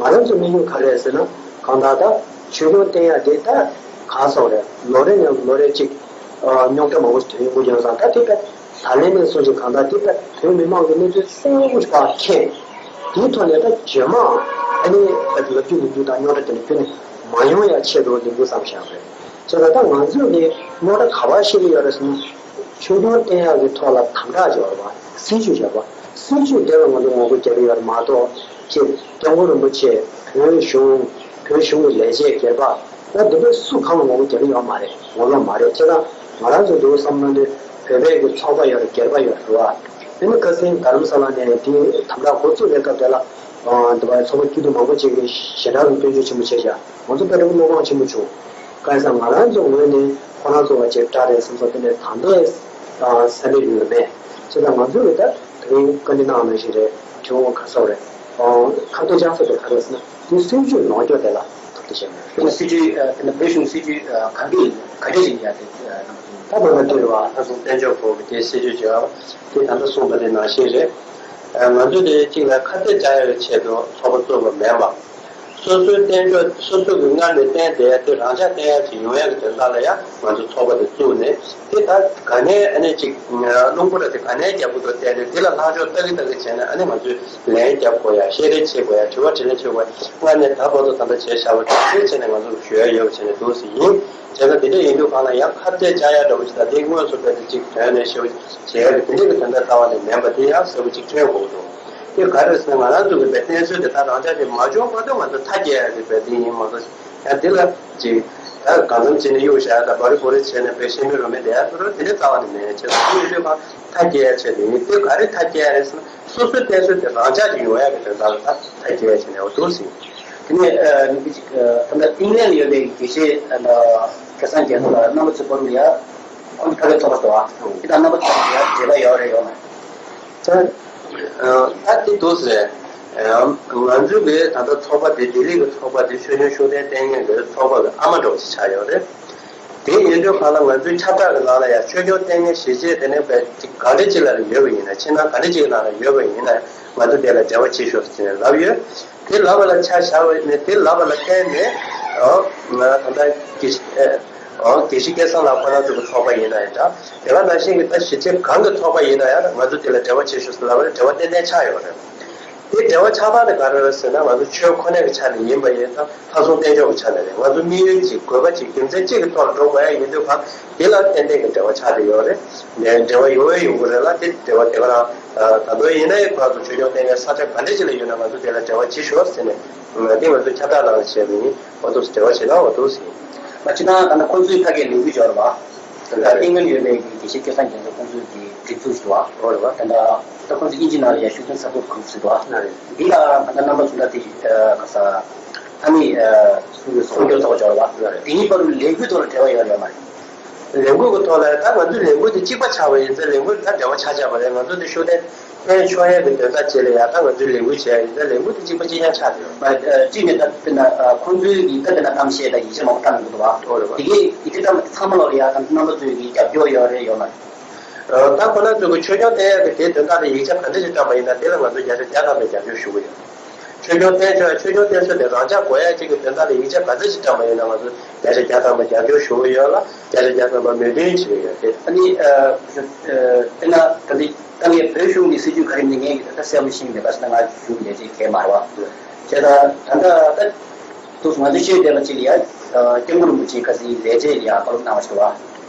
ང་རང་ཚོའི་དམིགས་ཡུལ་ག་རེ་རེད་ཟེར་ན་གང་ལྟར་ད་ཆོས་སྐྱོང་བསྟེན་ཡག་དེ་ད་ག་ཟེར་རེད། ལོ་རེ་ནས་ལོ་རེ་གཅིག་རྙོག་དྲ་མང་པོ་ཞིག་ཐོན་ཡོང་གི་ཡོད་ཙང་ད་དེ་ད་ད་ལན་ནས་བཟུང་ཞིག་གང་ལྟར་དེ་ད་བོད་མི་མང་གི་གནས་ཚུལ་གསལ་པོ་ཞིག་ཕར་མཁྱེན། དེའི་ཐོག་ནས་ད་རྗེས་མ་ཨ་ནི་ད་ལབ་རྒྱུ་ལབ་རྒྱུ་དང་རྙོག་དྲ་དེ་འདྲ་ཁྱོན་ནས་མ་ཡོང་ཡག་ཆེད་དུ་ལས་འགུལ་བརྩམས་བཞག་པ་རེད། བྱས་ཙང་ད་ང་ཚོས་ནི་རྙོག་དྲ་ག་པར་བཤད་ཀྱི་ཡོད་རེད་ཟེར་ན། ཆོས་སྐྱོང་བསྟེན་ཡག་གི་ཐོག་ལ་དམ་དྲག་བྱས་པ་རེད་བ། སྲིད་བྱུས་བྱས་པ། སྲིད་བྱུས་དེ་ལ་ང་ཚོ་ངོ་རྒོལ་རྒྱག་གི་ཡོད་རེད་མ་གཏོགས། ཅེས་སྐྱབས་མགོན་རིན་པོ་ཆེ། བོད་གཞུང་། བོད་གཞུང་གི་ལས་བྱེད་སྒེར་པ། ད་འདི་འདྲ་སུ་གང་ལ་ངོ་རྒོལ་རྒྱག་གི་ཡོད་མ་རེད། ངོ་ལོག་མ་རེད། བྱས་ཙང་ང་རང་ཚོ་འདུག་བསམ་ན་འདི་བོད་པའི་གི་ཚོགས་པ་ཡོད་རེད། སྒེར་པ་ཡོད་རེད་བ། དེ་ནི་ཁ་སང་རྡ་རམ་ས་ལ་ནས་དེ་དམ་དྲག་འགོ་བཙུགས་པའི་སྐབས་དེ་ལ། འདི་བ་ཚོགས་པ་སྐྱིད་སྡུག་མང་པོ་ཅིག་གིས་ཞེ་དྲག་གི་སྐྱོན་བརྗོད་ཆེན་པོ་བྱས་ཤག་ང་ཚོ་དཔེ་རང་བློ་ཕམ་ཆེན་པོ་བྱུང་། གང་ཡིན་ཟེར་ན་ང་རང་ཚོ་ངོས་ནས་ཁོ་རང་ཚོ་བ་ཅིག་དགྲ་རེད་བསམ་སོང་། དེ་ནས་དམ་པའི་སེམས་ཁྲལ་ཡོད་མེད། བྱས་ཙང་ང་ཚོས་ད་དེ་རིང་བཀའ་འདྲི་གནང་ནང་བཞིན་རེད། དྲི་བ་ག་ཚོད་རེད། ཁ་གཏད་བཅག་ས་དེ་ག་རེ་ཟེར་ན་དེ་སྲིད་བྱུས་ལོངས་སྤྱོད་དེ་ལ་ཁ་གཏད་བཅག་ཡོད་རེད། སྲིད་བྱུས་དེ་ནི་བོད་གཞུང་སྲིད་བྱུས་ག་འདྲ་ག་འདྲ་ཞིག་ཡ་དེ་གནང་གི་འདུག་ད་མ་ན་དེ་རེད་བ། ལྷ་སྲུང་དཔལ་འབྱོར་སྐོར་གྱི་དེ་སྲིད་བྱུས་བྱས་པ་དེ་ད་ལྟ་གསུངས་པ་དེ་ནང་བཞིན་རེད། ང་ཚོས་དེ་གཅིག་ལ་ཁ་གཏད་བཅག་ཡག་གི་ཆེད་དུ་ཚོགས་པ་བཙུགས་པ་མིན་པ། སོ་སོའི་བསྟན་བཅོས་སོ་སོ་གི་སྔར་ནས་བསྟན་བསྡད་དེ་རང་འཇགས་བསྟན་ཡག་ཅིག་ཡོང་ཡག་གི་དོན་དག་ལ་ཡང་ང་ཚོ་ཚོགས་པ་དེ་བཙུགས་ནས་དེ་ད་ག་ནས་ཨ་ནི་ཅིག་རླུང་བུ་ར་དེ་ག་ནས་རྒྱབ་ཀྱི་འདུག་བལྟས་ནས་དེ་ལ་ལྷག་ཕྱོགས་ལྟ་གི་ལྟ་གི་བྱས་ནས་ཨ་ནི་ང་ཚོས་ལན་རྒྱབ་དགོས་ཡ། བཤད་རེས་བྱེད་དགོས་ཡ། དྲི་བ་དྲིས་ལན་བྱེད་དགོས་ཡ། སྔར་ནས་ད་བར་དུ་ད་ལྟ་བྱས་བཞག་པ་དེ་འདྲ་བྱས་ནས་ང་ཚོ་ཞུ་ཡ་ཡོད་པ་བྱས་ནས་འདུག་ཟེར་ཡིན། བྱས་ཙང་དེ་འདྲ་ཡིན་དུས་གང་ལ་ཡང་ཁ་གཏད་བཅག་ཡ་འདྲ་བོ་ཞིག་དང་དེ་དངོས་སུ་བས་དེ་གཅིག་དོན་ནས་ཞེ་པོ་བྱས་ཡ་གི་དེ་འདྲ་གི་དོན་དག་ལྟ་བ་ནས་མིན་པ་དེ་ཡང་གསལ་པོ་གཅིག་ཐོན་དགོས་འདུག་དེ་ག་རེ་ཟེར་ན་ང་རང་ཚོ་གི་བའི་བསྟན་སྲོལ་དེ་ད་རང་འཇགས་དེ་མ་བྱུང་བར་དུ་ང་ཚོ་མཐའ་སྐྱེལ་ཡ་གི་བའི་དེ་ཡིན་མ་གཏོགས་ཡང་དེ་ལ་ཅིག་ད་གང་འཚམ་བྱས་ནས་གཡུག་བཞག་ཡ་དང་བ་རི་བོ་རི་བྱས་ནས་བའི་ཤེས་མེད་རོ་མེད་དེ་ཡ་ཚོ་རོ་དེ་འདྲ་རྩ་བ་ནས་མེད། བྱས་ཙང་དེ་ཡིན་དུས་གང་མཐའ་སྐྱེལ་ཡ་ཆེད་དུ་ཡིན། དེ་ག་རེ་མཐའ་སྐྱེལ་ཡ་རེད་ཟེར་ན། སོ་སོའི་བསྟན་སྲོལ་དེ་རང་འཇགས་ཀྱི་ཡོང་ཡག་གི་དོན་དག་ལ་ད་མཐའ་སྐྱེལ་ཡ་བྱས་ནས་འོ་འདུག་ཟིན། དེ་ནས་ཨ་ནི་ཅིག་ཨ་ད་ལྟ་ཨིང་ལན་ལ་ཡོད་པའི་དགེ་བཤེས་ཨ་ནི་སྐལ་བཟང་རྒྱལ་མཚན་ལགས་རྣམ་པ་ཚོའི་བར་དུ་ཡ་ཁོང་ཚོ་ཕ་གིའི་ཚོགས་པ་སོགས་ཨ་དེ་དང་རྣམ་པ་ཚོ་ལ་ཡ་འབྲེལ་བ་ཡོད་རེད་ཡོད་མ་རེད། ད་ཨ་ད་དེ་འདུག་ཟེར། ང་ཚོའི་གི་ད་ལྟ་ཚོགས་པ་དེ་ལྡི་ལི་གི་ཚོགས་པ་དེ་ཆོས་སྐྱོང་ཤུགས་ལྡན་བསྟེན་མཁན་གི་ཚོགས་པ་གི་ཨ་མ་འདྲ་བོ་ཞིག་ཆགས་ཡོད་རེད། དེ་ཡིན་དུས་གང་ལ་ང་ཚོའི་ཁྱབ་བསྒྲགས་ཀྱི་ནང་ལ་ཡང་ཆོས་སྐྱོང་ལྟས་ངན་ཞི་བྱེད་དེ་ནས་བས་ག་འདྲ་ཅིག་ལ་ཡོད་པ་ཡིན་ན། ཕྱི་ནང་ག་འདྲ་ཅིག་ནང་ལ་ཡོད་པ་ཡིན་ན་ང་ཚོ་དེ་ལ་འབྲེལ་བ་བྱེད་ཤོག་ཟེར་ནས་ལབ་ཡོད། དེ་ལབ་པ་ལ་ཆ་བཞག་པ་ནས་དེ་ལབ་པ་ལ་བརྟེན་ནས་ང་ད་ལྟ་གི་ ཨོ་དགེ་བཤེས་སྐལ་བཟང་ལགས་ཁོ་རང་ཚོ་གི་ཚོགས་པ་ཡིན་ན་ཡང་འདྲ། དེ་ག་ནང་བཞིན་གྱི་ད་གཞིས་བྱེས་གང་གི་ཚོགས་པ་ཡིན་ན་ཡང་ང་ཚོ་དེ་ལ་འབྲེལ་བ་བྱེད་ཤོག་ཟེར་ལབ་པ་རེད། འབྲེལ་བ་ཏན་ཏན་ཆགས་ཡོད་རེད། དེ་འབྲེལ་བ་ཆགས་སྟངས་དེ་ག་རེ་རེད་ཟེར་ན། ང་ཚོ་ཆོས་ཁོ་ནའི་གི་ཆ་ནས་ཡིན་པ་ཡིན་ཙང་། མཐའ་སྲུང་དཔལ་འབྱོར་གྱི་ཆ་ནས་རེད། ང་ཚོ་དམིགས་ཡུལ་གཅིག་དགོས་པ་གཅིག་རྒྱུ་མཚན་གཅིག་གི་ཐོག་ལ་འགྲོ་དགོས་ཡ་ཡིན་དུས་གང་དེ་ལ་ཏན་ཏན་གྱི་འབྲེལ་བ་ཆགས་བསྡད་ཡོད་རེད། འབྲེལ་བ་ཡོང་བའི་ཡོང་གི་རེད་ལ། དེ་འབྲེལ་བ་དེ་ག་རང་ད་དུང་ཡིན་ན་ཡང་ཁོ་རང་ཚོ་ཆོས་སྐྱོང་ལྟེ་གནས་ས་ཆ་ག་འདྲ་ཅིག་ལ་ཡོད་ན་ང་ཚོ་དེ་ལ་འབྲེལ་བ་བྱེད་ཤོག་ཟེར་ནས་དེ་ང་ཚོ་ཁྱབ་བསྒྲགས་གནང་བྱས་པ་ཡིན། འོ་འདུག་འབྲེལ་བ་བྱེད་ན་འོ་འདུག་ཟེར། ང་ཅི་ན་ད་ནི་ཁོང་ཚོའི་ཕ་གིའི་ལས་འགུལ་འབྱོར་བ། ད་ལྟ་ལྟེ་ངན་ཡོད་པའི་དགེ་བཤེས་སྐལ་བཟང་རྒྱལ་མཚན་ཁོང་ཚོའི་གི་སྒྲིག་འཛུགས་ཤིག་བ། འོ་རེད་བ། ད་ལྟ་ད་ཁོང་ཚོ་དབྱིན་ཇི་ནང་ལ་ཡ་ཤུགས་ལྡན་ས་ཁུལ་གོ་སྲིད་བ། འདི་ལ་ད་ལྟ་རྣམ་པ་ཚོ་ད་དེ་ག་ས་ཨ་ནི་སྲུང་སྐྱོབ་ཚོགས་འབྱོར་བ། དེ་གཉིས་བར་དུ་ལས་འགུལ་ཐོག་ལ་འབྲེལ་བ་ཡོད་རེད་མ་རེད། ལས་འགུལ་གྱི་ཐོག་ལ་ད་ང་ཚོའི་ལས་འགུལ་དེ་གཅིག་པ་ཆགས་པ་ཡིན་ཙང་། ལས་འགུལ་ད་འབྲེལ་བ་ཆགས་ཆགས་པ་རེད། ང་ཚོ་དེ་ཤུགས་ལྡན་ཕན་ཆོག་ཡས་ཀྱི་དོན་དག་ཅིག་ལ་ཡ་ད་ང་ཚོས་ལས་འགུལ་བྱས་ཡིན་ཙང་། ལས་འགུལ་དེ་གཅིག་པ་གཅིག་རྐྱང་ཆགས་བསྡད་ཡོད། ཨ། ཨ། གཅིག་ནས་ད་དཔེར་ན་ཨ་ཁོང་ཚོའི་གི་ད་དཔེར་ན་གཏམ་བཤད་དང་ཡིག་ཆ་མང་པོ་བཏང་ཡོང་གི་འདུག་བ། ཨོ་རེད་བ། དེ་གའི་ཡིག་ཆ་བཏང་བ་ཚང་མ་ལོག་ལ་ཡ་ད་རྣམ་པ་ཚོའི་གི་རྒྱབ་སྐྱོར་ཡོད་རེད་ཡོད་མ་རེད། ཨ། ད་ཁོ་རང་ཚོ་གི་ཆོས་སྐྱོང་ལྟེ་གནས་ཀྱི་དེའི་དོན་དག་ལ་ཡིག་ཆ་ག་འདྲ་ཞིག་བཏང་བ་ཡིན་ན་དེ་ལ་ང་ཚོ་བརྒྱ་ཆ་བརྒྱ་ཐམ་པའི་རྒྱབ་སྐྱོར་ཞུ་གི་ཡོད། ཆོས་སྐྱོང་བསྟེན་ཆོས་ཆོས་སྐྱོང་བསྟེན་ཆོས་དེ་རང་འཇགས་དགོས་ཡ་གཅིག་གི་དོན་དག་ལ་ཡིག་ཆ་ག་ཚོད་ཅིག་བཀྲམ་པ་ཡིན་ན་ང་ཚོ་བརྒྱ་ཆ་བརྒྱ་ཐམ་པ་རྒྱབ་སྐྱོར་ཞུ་གི་ཡོད་ལ། བརྒྱ་ཆ་བརྒྱ་ཐམ་པ་མོས་མཐུན་བྱེད་ཀྱི་ཡོད་དེ། ཨ་ནི་ཨ་ཨ་དཔེར་ན་ད་ལྟ་ད་ངས་བོད་གཞུང་གི་སྲིད་ཇུས་ག་རེ་མིན་ངས་ད་ལྟ་གསལ་པོ་ཤེས་མེད་པ་ཟེར་ན། ང་གཞུང་ལས་བྱེད་མཁན་མ་རེད་བ། བྱས་ཙང་ད་ལྟ་ད་དུས་ང་ཚོ་ཤེས་བསྡད་པ་ཅིག་ལ་ཡ་སྐྱབས་མགོན་རིན་པོ་ཆེ་ཁ་སང་ལས་བྱེད་ལ་ཡ་བཀའ་སློབ་གནང་བ་ཞིག་འདུག་བ།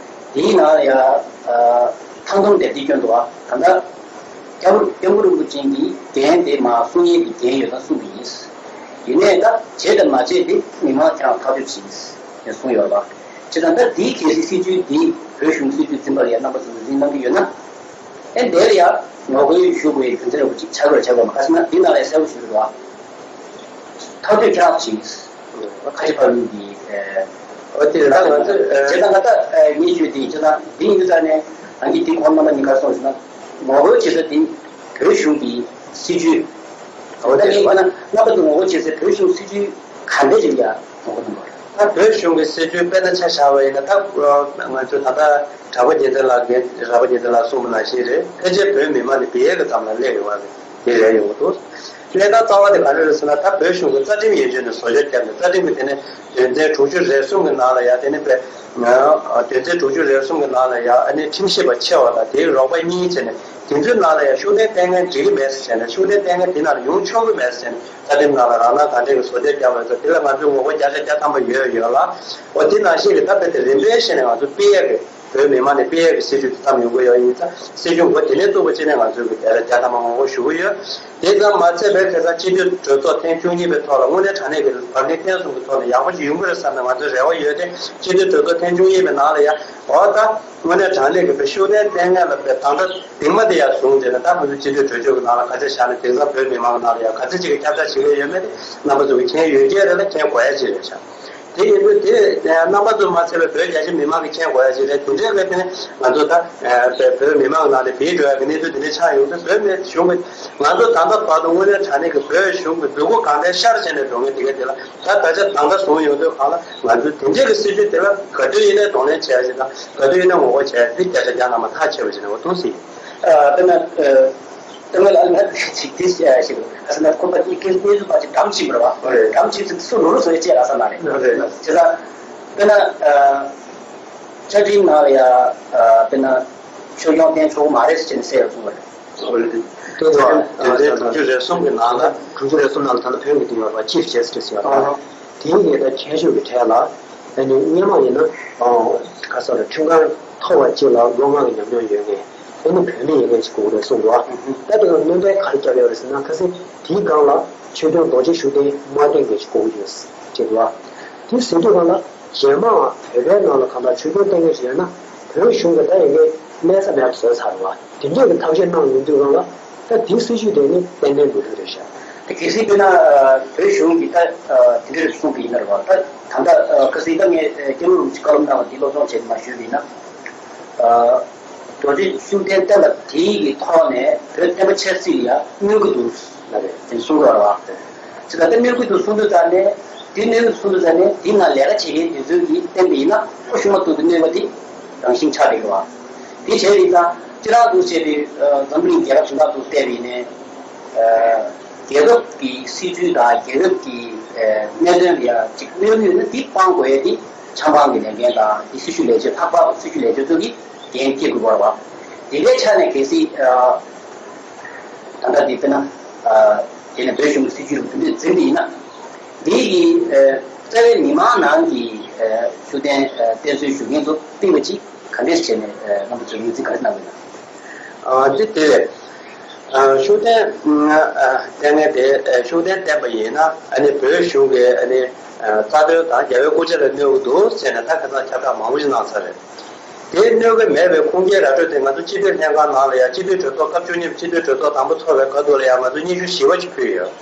དེའི་ནང་ལ་ཡ་ཐང་སྟོང་དེབ་དེ་བསྐྱོན་འདུག་བ། ད་ལྟ་སྐྱབས་སྐྱབས་མགོན་རིན་པོ་ཆེ་གི་འགན་དེ་མར་སྲུང་ཡས་ཀྱི་འགན་ཡོད་ན་སྲུང་གི་ཡིན། ཡིན་ནའི་ད་བྱས་དང་མ་བྱས་དེ་མི་མང་ཁྱེད་རང་ཐག་གཅོད་བྱེད་ཀྱི་ཡིན་གསུངས་ཡོད་རེད་པ། བྱས་ཙང་ད་དེའི་གལ་སྲིད་སྲིད་ཇུས་དེ་བོད་གཞུང་སྲིད་ཇུས་འཛིན་པ་ལ་ཡང་རྣམ་པ་ཚོས་འཛིན་གནང་གི་ཡོད་ན། ཨེ་དེ་ལ་ཡང་ངོ་རྒོལ་ཞུ་དགོས་ཡའི་རྒྱུ་མཚན་རེ་བ་ཅིག་ཆགས་དགོས་རེད་བྱས་པ་མ། ག་ཟེར་ན་འདི་ནང་ལ་ཡང་གསལ་པོ་ཞིག་རེད་པ། ཐག་གཅོད་ཁྱེད་རང་ཚོ་བྱེད་ཀྱི་ཡིན། ཁ་ཆེ་ཕ་ལུའི་གི་ཨོ་དེ་ད་ང་ཚོ་བྱས་ཙང་ང་ད་ངས་ཞུས་དེ་བྱས་ཙང་འདི་ཡིན་དུས་ཙང་ནས་རང་གིས་འདི་གོང་རྣམ་པ་གཉིས་ཀར་གསུངས་ཟིན་ན། ངོ་རྒོལ་བྱེད་ས་འདི་བོད་གཞུང་གི་སྲིད་ཇུས། ཨོ་ད་དེ་ངས་ཡིན་ན་རྣམ་པ་ཚོ་ངོ་རྒོལ་བྱེད་ས་བོད་གཞུང་སྲིད་ཇུས་ག་འདྲ་ཅིག་ཡ་ངོ་རྒོལ་གནང་དགོས་རེད། ད་བོད་གཞུང་གི་སྲིད་ཇུས་དཔེར་ན་ཆ་བཞག་པ་ཡིན་ན། ད་ང་ཚོ་ད་ལྟ་གྲགས་པ་རྒྱལ་མཚན་ལགས་རྒན་གྲགས་པ་རྒྱལ་མཚན་ལགས་གསུངས་པ་ནང་བཞིན་རེད། ཕལ་ཆེར་བོད་མི་མང་ནས་བེད་ཀྱི་ཙམ་ལ་སླེབས་ཡོང་བ་རེད། དེ་རེད་ཡོང་གི་འདུག་གནས་སྟངས་རྩ་བ་དེ་ག་རེ་རེད་ཟེར་ན། ད་བོད་གཞུང་གི་རྩ་ཁྲིམས་ཡན་ཆད་ནས་བཟོ་བཅོས་བརྒྱབ་ནས། རྩ་ཁྲིམས་ཀྱི་དེ་ནས་དོན་ཚན་དྲུག་ཅུ་རེ་གསུམ་གྱི་ནང་ལ་ཡ་དེ་ནས་པའི་དོན་ཚན་དྲུག་ཅུ་རེ་གསུམ་གྱི་ནང་ལ་ཡ་ཨ་ནི་ཁྲིམས་ཞིབ་པ་ཆེ་བ་དང་དེའི་རོགས་པ་གཉིས་བྱས་ནས། དེ་ཚོའི་ནང་ལ་ཡ་ཤུགས་ལྡན་ལྟས་ངན་འགྲིག་གི་མེད་ཟེར་བྱས་ནས། ཤུགས་ལྡན་ལྟས་ངན་དེ་ནང་ལ་ཡོང་ཆོག་གི་མེད་ཟེར་བྱས་ནས། རྩ་ཁྲིམས་ནང་ལ་རང་སྣང་གང་དྲན་གྱི་བཟོ་བཅོས་བརྒྱབ་པ་ཚོ་དེ་ལ་ང་ཚོས་ངོ་རྒོལ་བརྒྱ་ཆ་བརྒྱ་ཐམ་པ་ཡོད་ཡོད་ལ། འོ་དེ་ནང་བཞིན་གྱི་ད་དཔེ་དེ་རིམ་པས་བྱས་ནས་ང་ཚོ་སྤེལ་ཡག་གི་བོད་མི་མང་ནས་སྤེལ་ཡག་གི་སྲིད་ཇུས་དེ་བརྩམས་ཡོང་གི་ཡོད་ཡིན་ཙང་། སྲིད་ཇུས་འགོ་དེ་ནས་བཙུགས་པ་བྱས་ནས་ང་ཚོས་གི་བརྒྱ་ཆ་བརྒྱ་ཐམ་པ་ངོ་རྒོལ་ཞུ་གི་ཡོད། དེ་ཙམ་མ་ཚད་པའི་ཁ་སང་སྤྱི་འཐུས་གྲོས་ཚོགས་ཐེངས་བཅུ་གཉིས་པའི་ཐོག་ལ་དངོས་གནས་དྲང་གནས་ཀྱི་བར་གནས་བརྟན་གསུམ་གྱི་ཐོག་ནས་ཡག་པོ་ཞིག་ཡོང་གི་རེད་བསམ་ནས་ང་ཚོའི་རེ་བ་ཡོད་དེ། སྤྱི་འཐུས་གྲོས་ཚོགས་ཐེངས་བཅུ་གཉིས་པའི་ནང་ལ་ཡ་འོ་ད་དངོས་གནས་དྲང་གནས་ཀྱི་བོད་ཤུགས་ལྡན་ལྟས་ངན་ལ་བའི་དང་སྒྲ་གདིང་མ་དེ་ཡར་བཟུང་བྱས་ནས། ད་ང་ཚོ་སྤྱི་འཐུས་གྲོས་ཆོད་ཀྱི་ནང་ལ་ག་ཚད་བཞག་ནས། དེང་སང་བོད་མི་མང་གི་ནང་ལ་ཡ་ག་ཚད་ཅིག་གིས་ཁྱབ་བསྒྲགས་བྱེད་ཀྱི་ཡོད་མེད་དེ་རྣམ་པ་ཚོ་གིས་མཁྱེན་ཡོད་ཀྱི་རེད་ལ། མཁྱེན་དགོས་ཡ་ཅིག་རེད་ཤག་དེ་ཡིན་དུས་དེ་རྣམ་པ་ཚོ་མ་ཚད་པའི་བོད་རྒྱ་ཆེ་མི་མང་གིས་མཁྱེན་དགོས་ཡ་ཅིག་རེད། དེ་འདྲའི་གི་དེ་ནས་ང་ཚོ་ད་བོད་མི་མང་གི་ནང་ནས་བེད་འགྲོ་ཡ་གི་གནས་ཚུལ་དེ་འདྲ་ཆགས་ཡོང་དུས། བོད་མི་གཞུང་གི་ང་ཚོ་ད་ལྟ་བར་དུ་དངོས་གནས་དྲང་གནས་ཀྱི་བོད་གཞུང་གི་མཛུབ་གུ་གང་ལྡན་ཤར་བྱས་ནས་འགྲོ་མཁན་དེ་ག་དེ་ལ། ད་ད་ཆ་དང་བདག་བཟུང་ཡོང་དུས་གང་ལ་ང་ཚོས་དེ་འདྲའི་གི་སྲིད་ཇུས་དེ་ལ་ག་དུས་ཡིན་ནའི་གདོང་ལེན་བྱས་ཡ་ཞིག་དང་། ག་དུས་ཡིན་ནའི་ངོ་རྒོལ་བྱས་ཡ་ཞིག་དེ་བརྒྱ་ཆ་བརྒྱ་ནང་མ་ཐག་ཆོད་པ་ཞིག་ནས་འོ་ཐུག་སྲིད། ཨ་དེ་ན་ཨ་དེ་ན་ལ་ང་ཅིག་དེ་བཤད་ཡ་ཞིག་ཨ་ཟེར་ན། ཁོ་པ་ཅིག་གི་གནས་ཚུལ་པ་ཅིག་འགྲམ་ཆིབས་རེད་བ། འགྲམ་ཆིབས་ཚུལ་སུ་ལོ་རུ་སོ་ཡ་བཅས་ལ་ས་ན་རེད། བྱས་ཙང་དེ་ན་ཨ་བཅའ་ཁྲིམས་ནང་ལ་ཡ་ཨ་དེ་ན་ཆོས་སྐྱོང་བསྟེན་ཆོག་གི་མ་རེད་ཟེར་ནས་གསལ་ཡོད་གསུངས་པ་རེད། དེ་ཚོ་དོན་ཚན་དྲུག་ཅུ་རེ་གསུམ་གྱི་ནང་ལ། དྲུག་ཅུ་རེ་གསུམ་ནང་ལ་ད་ལྟ་བོད་ཀྱི་དེ་ཡོད་པ་ཅིབ་ཇ་སི་ཊི་སི་ཡོད་པ། དེའི་ངེས་དང་ཁྱད་ཆོས་ཀྱི་གྲས་ལ། ཨ་ནི་སྔོན་མ་ཡིན་ན་ཨ་ག་ས་རེ་ཁྲིམས་ཁང་མཐོ་བ་གཅིག་ལ་ལོ་ལྔ་གི་ཉམས་མྱོང་ཡོད་མཁན། ཨ་ནི་བུད་མེད་ཡིན་མཁན་ཞིག་དགོས་རེད་གསུངས་འདུག་ད་དེ་ག་སྣོན་པ་ག་རེ་བརྒྱབ་ཡོད་རེད་ཟེར་ན། ཁ་སང་དེའི་སྒང་ལ་ཆོས་སྐྱོང་རྡོ་རྗེ་ཤུགས་ལྡན་དམར་སྟོད་མཁན་ཞིག་དགོས་ཀྱི་ཡོད་ཅེས་འདུག་དེ་ཟེར་དུས་སྒང་ལ། རྗེས་མ་བོད་པའི་ནང་ལ་གང་ལྟར་ཆོས་སྐྱོང་ལྟེ་གནས་ཤིག་ཡོད་ན་བོད་གཞུང་གི་ད་ཡ་གི་གནས་ས་མེད་པ་བཟོས་ཚར་བ། དེ་འདྲས་ཀྱི་ཐབས་ཤེས་གནང་ཡོང་དུས་སྒང་ལ། ད་དེའི་སྲིད་བྱུས་དེ་ནི་ཏན་ཏན་འགྲོ་རྒྱུ་རེད་ཤག་དེ་གལ་སྲིད་དཔེར་ན་བོད་གཞུང་གིས་ད་དེ་འདྲས་གསུངས་པ་ཡིན་ན་རེད་བ། ད་ད་ལྟ་ཁ་སང་ད་ངས་སྐྱབས་མགོན་རིན་པོ་ཆེ་བཀའ་སློབ་གནང་བ་འདི་སློབ་སྦྱོང་བྱས་ནས་མར་ཞུས་པ་ཡིན་ན། རྡོ་རྗེ་ཤུགས་ལྡན་བསྟན་པ་དེའི་གི་ཐོག་ནས་བོད་བསྟན་པ་ཆབ་སྲིད་ལ་ཡ་གནོད་ཀྱི་འདུག་ལབ་པའི་དེ་གསུང་གི་ཡོད་རེད་བ། ཅི་ལ་དེ་གནོད་ཀྱི་འདུག་གསུང་དུས་ཙང་ནས། དེ་གནོད་ཀྱི་འདུག་གསུང་དུས་ཙང་ནས་དེའི་ནང་ལས་ཀ་བྱེད་མཁན་དེ་ཚོས་ཀྱིས་བསྟན་པ་ཡིན་ན་ཨོ་གཞུང་མ་གཏོགས་ཀྱི་གནོད་པ་དེ་རང་བཞིན་ཆགས་བསྡད་ཀྱི་རེད་བ། དེ་བྱས་པ་ཡིན་ཙང་སྤྱིར་བཏང་འདུག་བྱས་པའི་འཛམ་བུ་གླིང་རྒྱལ་ཁབ་གཞན་དག་ཏུ་བལྟས་པ་ཡིན་ནའི། རྒྱལ་ཁབ་ཀྱི་སྲིད་ཇུས་དང་རྒྱལ་ཁབ་ཀྱི་གནད་དོན་ལ་ཡ་ཅིག་གནོད་ཀྱི་ཡོད་ན་དེ་སྤང་དགོས་ཡ་དེ། ཆབ་འབངས་ཀྱི་ལས་འགན་དང་དེ་སྲི་ཞུ་ལས་བྱེད་ལྷག་པར་སྲི་ཞུ་ལས་བྱེད་ཚོ་གིས་འགན་འཁྱེར་དགོས་པ་རེད་བ། དེ་གའི་ཆ་ནས་གལ་སྲིད་ད་ལྟ་འདི་དཔེར་ན་དེ་ནས་བོད་གཞུང་གི་སྲིད་ཇུས་ལ་རྒྱུན་མཐུད་འཛིན་པ་ཡིན་ན། འདི་ཡི་རྩ་བའི་མི་མང་ནང་གི་ཤུགས་ལྡན་བསྟེན་གསོལ་ཞུ་མཁན་ཚོ་སྤེལ་བ་ཅིག་ག་འདྲས་བྱས་ནས་རྣམ་པ་ཚོས་ངོས་འཛིན་ག་རེ་གནང་གི་ཡོད་ན། ཨ་དེ་དེ་རེད། ཨ་ཤུགས་ལྡན་ཨ་བསྟེན་མཁན་དེ་ཨ་ཤུགས་ལྡན་བསྟེན་པ་ཡིན་ན་ཨ་ནི་བོད་གཞུང་གི་ཨ་ནི་ཨ་རྩ་དོན་དང་རྒྱལ་བའི་སྐུ་ཕྱྭ་ལ་གནོད་ཀྱི་འདུག་ཟེར་ནས་ད་ཁ་སང་ཁྱབ་བསྒྲགས་མང་པོ་ཞིག་གནང་ཚར་རེད། དེ་གནོད་ཀྱི་མེད་པའི་ཁུངས་སྐྱེལ་ར་སྤྲོད་དེ་ང་ཚོ་སྤྱི་འཐུས་ལྷན་ཁང་ནང་ལ་ཡང་སྤྱི་འཐུས་གྲོས་ཚོགས་སྐབས་བཅུ་གཉིས་པ་སྤྱི་འཐུས་གྲོས་ཚོགས་དང་པོ་ཚོགས་པའི་སྐབས་དུ་ལ་ཡང་ང་ཚོ་སྙན་ཞུ་བཞི་པ་ཞིག་ཕུལ་ཡོད།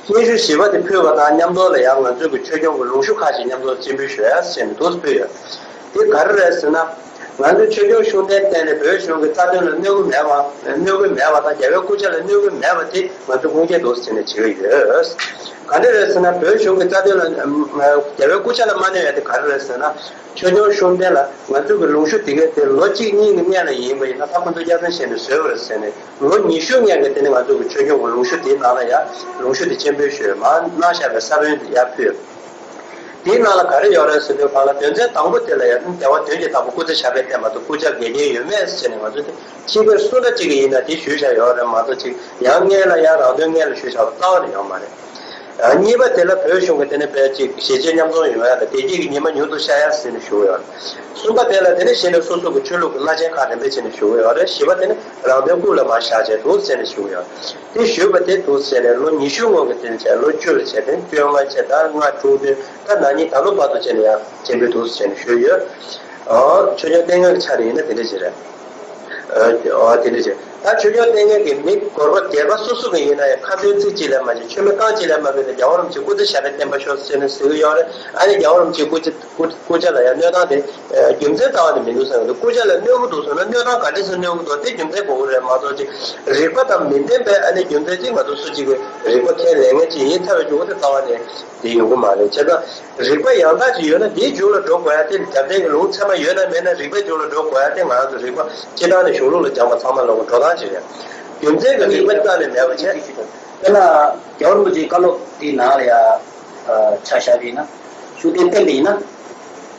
སྙན་ཞུ་བཞི་པ་དེ་ཕུལ་བ་དང་མཉམ་དུ་ལ་ཡང་ང་ཚོས་ཀྱི་ཆོས་སྐྱོང་གི་ལུང་ཞུ་ཁག་ཅིག་མཉམ་དུ་སྤྱན་འབུལ་ཞུ་ཡ་ཟེར་ནས་འདུག་སེ་ཕུལ་ཡོད། དེ་ག་རེ་རེད་ཟེར་ན། ང་ཚོས་ཆོས་སྐྱོང་ཤུགས་ལྡན་བསྟེན་ནས་བོད་གཞུང་གི་རྩ་དོན་ལ་གནོད་ཀྱི་མེད་པ། གནོད་ཀྱི་མེད་པ་དང་རྒྱལ་བའི་སྐུ་ཕྱྭ་ལ་གནོད་ཀྱི་མེད་པ་དེ་ང་ཚོས་ཁུངས་སྐྱེལ་འདུག་ཟེར་ནས་བྱེད་ཀྱི་ཡོད། ག་འདྲ་རེད་ཟེར་ན་བོད་གཞུང་གི་རྩ་དོན་ལ་རྒྱལ་བའི་སྐུ་ཕྱྭ་ལ་མ་གནོད་ཡ་དེ་ག་རེ་རེད་ཟེར་ན། ཆོས་སྐྱོང་ཤུགས་ལྡན་ལ་ང་ཚོས་ཀྱི་ལུང་ཞུ་དེ་གའི་དེ་ལོ་གཅིག་གཉིས་ཀྱི་སྔོན་ལ་ཡིན་པ་ཡིན་ན་ད་ཁོ་ཚོ་སྐྱག་རྫུན་བཤད་ནས་བཟོས་པ་རེད་ཟེར་ནས་ལོ་ཉི་ཤུ་སྔོན་གྱི་དེ་ནི་ང་ཚོས་ཀྱི་ཆོས་སྐྱོང་གི་ལུང་ཞུ་དེའི་ནང་ལ་ཡང་ལུང་ཞུ་དེ་སྤྱན་འབུལ་ཞུས་མ་གནང་བཞག་པའི་ས་བོན་དེ་ཡར་ཕུལ། དེའི་ནང་ལ་ག་རེ་ཡོད་རེད་ཟེར་དུས་གང་ལ་དོན་ཚན་དང་པོ་དེ་ལ་ཡང་རྒྱལ་བ་དོན་གྱི་བདག་པོ་སྐུ་ཚེ་ཞབས་པད་བརྟན་པ་དང་སྐུ་ཕྱྭ་འགལ་རྐྱེན་ཡོད་མེད་ཟེར་ནས་ང་ཚོས་དེ་ཕྱི་རྒྱལ་སུ་འདྲ་གཅིག་གི་ཡིན་ན་དེ་ཞུས་བཞག་ཡོད་རེད་མ་གཏོགས་ཅིག་ཡང་སྔོན་ལ་ཡང་རང་དོན་སྔོན་ལ་ཞུས་བཞག་པ་རྩ་བ་ནས་ཡོད་མ་རེད། གཉིས་པ་དེ་ལ་བོད་གཞུང་གི་དེ་ནས་བོད་ཅིག་གཞིས་བྱེས་མཉམ་འཛོམས་ཡོང་ཡ་ལ་བདེ་སྐྱིད་ཀྱི་ཉི་མ་མྱུར་དུ་ཤར་ཡ་ཟེར་ནས་ཞུ་གི་ཡོད་རེད། གསུམ་པ་དེ་ལ་དེ་ནས་གཞི་ནས་སོ་སོ་གི་ཆོས་ལུགས་ཀྱི་བླ་ཆེན་ཁག་རིམ་པས་བྱས་ནས་ཞུ་གི་ཡོད་རེད། བཞི་པ་དེ་ནི་རང་དོན་སྐུ་ལ་མར་བཞག་བྱས་འདུག་ཟེར་ནས་ཞུ་གི་ཡོད་རེད། དེ་ཞུས་པ་དེ་འདུག་ཟེར་ནས་ལོ་ཉི་ཤུ་སྔོན་གྱི་དེ་ནས་བྱས་ལོ་བཅུ་ལ་བྱས་དེ་ནས་བཅོ་ལྔ་བྱས་ད་ལྔ་དྲུག་བདུན་ད་ན་ནིང་ད་ལོ་བར་དུ་བྱས་ནས་ཡང་སྤྱན་འབུལ་འདུག་ཟེར་ནས་ཞུས་ཡོད། ཨོ་ཆོས་སྐྱོང་བསྟེན་མཁན་གྱི་ཆ་ནས་ཡིན་ན་དེ་འདྲ་ཞིག་རེད། ཨ་དེ་འདྲ་བྱས། ད་ཆོས་སྐྱོང་བསྟེན་མཁན་གྱི་མི་སྒོར་པ་སྒེར་པ་སོ་སོ་གི་ཡིན་ན་ཡང་ཁ་ཏོན་ཚིག་གཅིག་ལས་མ་བྱས་མཆོད་མེ་རྐང་གཅིག་ལས་མ་ཕུལ་ཏེ་རྒྱལ་བ་རིན་པོ་ཆེ་སྐུ་ཚེ་ཞབས་པད་བརྟན་པར་ཤོག་ཟེར་ནས་ཟེར་གྱི་ཡོད་རེད། ཨ་ནི་རྒྱལ་བ་རིན་པོ་ཆེ་སྐུ་ཚེ་སྐུ་སྐུ་ཕྱྭ་ལ་ཡང་གནོད་སྟངས་དེ་རྒྱུ་མཚན་རྩ་བ་ནས་མི་འདུག་བསམ་གྱི་འདུག་སྐུ་ཕྱྭ་ལ་གནོད་ཀྱི་འདུག་བསམ་ན་གནོད་སྟངས་ག་འདྲ་སེ་གནོད་ཀྱི་འདུག་དེ་རྒྱུ་མཚན་དགོས་ཀྱི་རེད་མ་གཏོགས་ཅིག་རིགས་པ་དང་མི་ལྡན་པའི་ཨ་ནི་རྒྱུ་མཚན་ཅིག་ང་ཚོ་སུ་གཅིག་གི་རིགས་པ་ཁས་ལེན་མཁན་ཅིག་ཡིན་ཐལ་བའི་རྒྱུ་དེ་རྩ་བ་ནས། དེ་ཡོང་གི་མ་རེད། བྱས་ཙང་རིགས་པ་ཡང་དག་ཅིག་ཡོད་ན་དེའི་མཇུག་ལ་འགྲོ་དགོས་ཡ་དེ་རྒྱལ་བསྟན་གྱི་ལུང་ཚད་མ་ཡོད་ན་མེད་ན་རིགས་པའི་མཇུག་ལ་འགྲོ་དགོས་ཡ་དེ་ང་རང་ཚོ་རིགས་པ་སྤྱིར་བཏང་ནས་གཞུང་ལུགས་ལ་སྦྱངས་པ་ཚང་མ་ལ་འགྲོ་སྟངས་ཅིག་རེད། རྒྱུ་མཚན་གྱི་རིགས་པ་རྩ་ནས་མེད་པ་བྱས། དཔེར་ན་རྒྱལ་བ་རིན་པོ་ཆེའི་བཀའ་སློབ་དེའི་ནང་ལ་ཡ་ཆ་བཞག་པ་ཡིན་ན་ཤུགས་ལྡན་བསྟེན་པ་ཡིན་ན་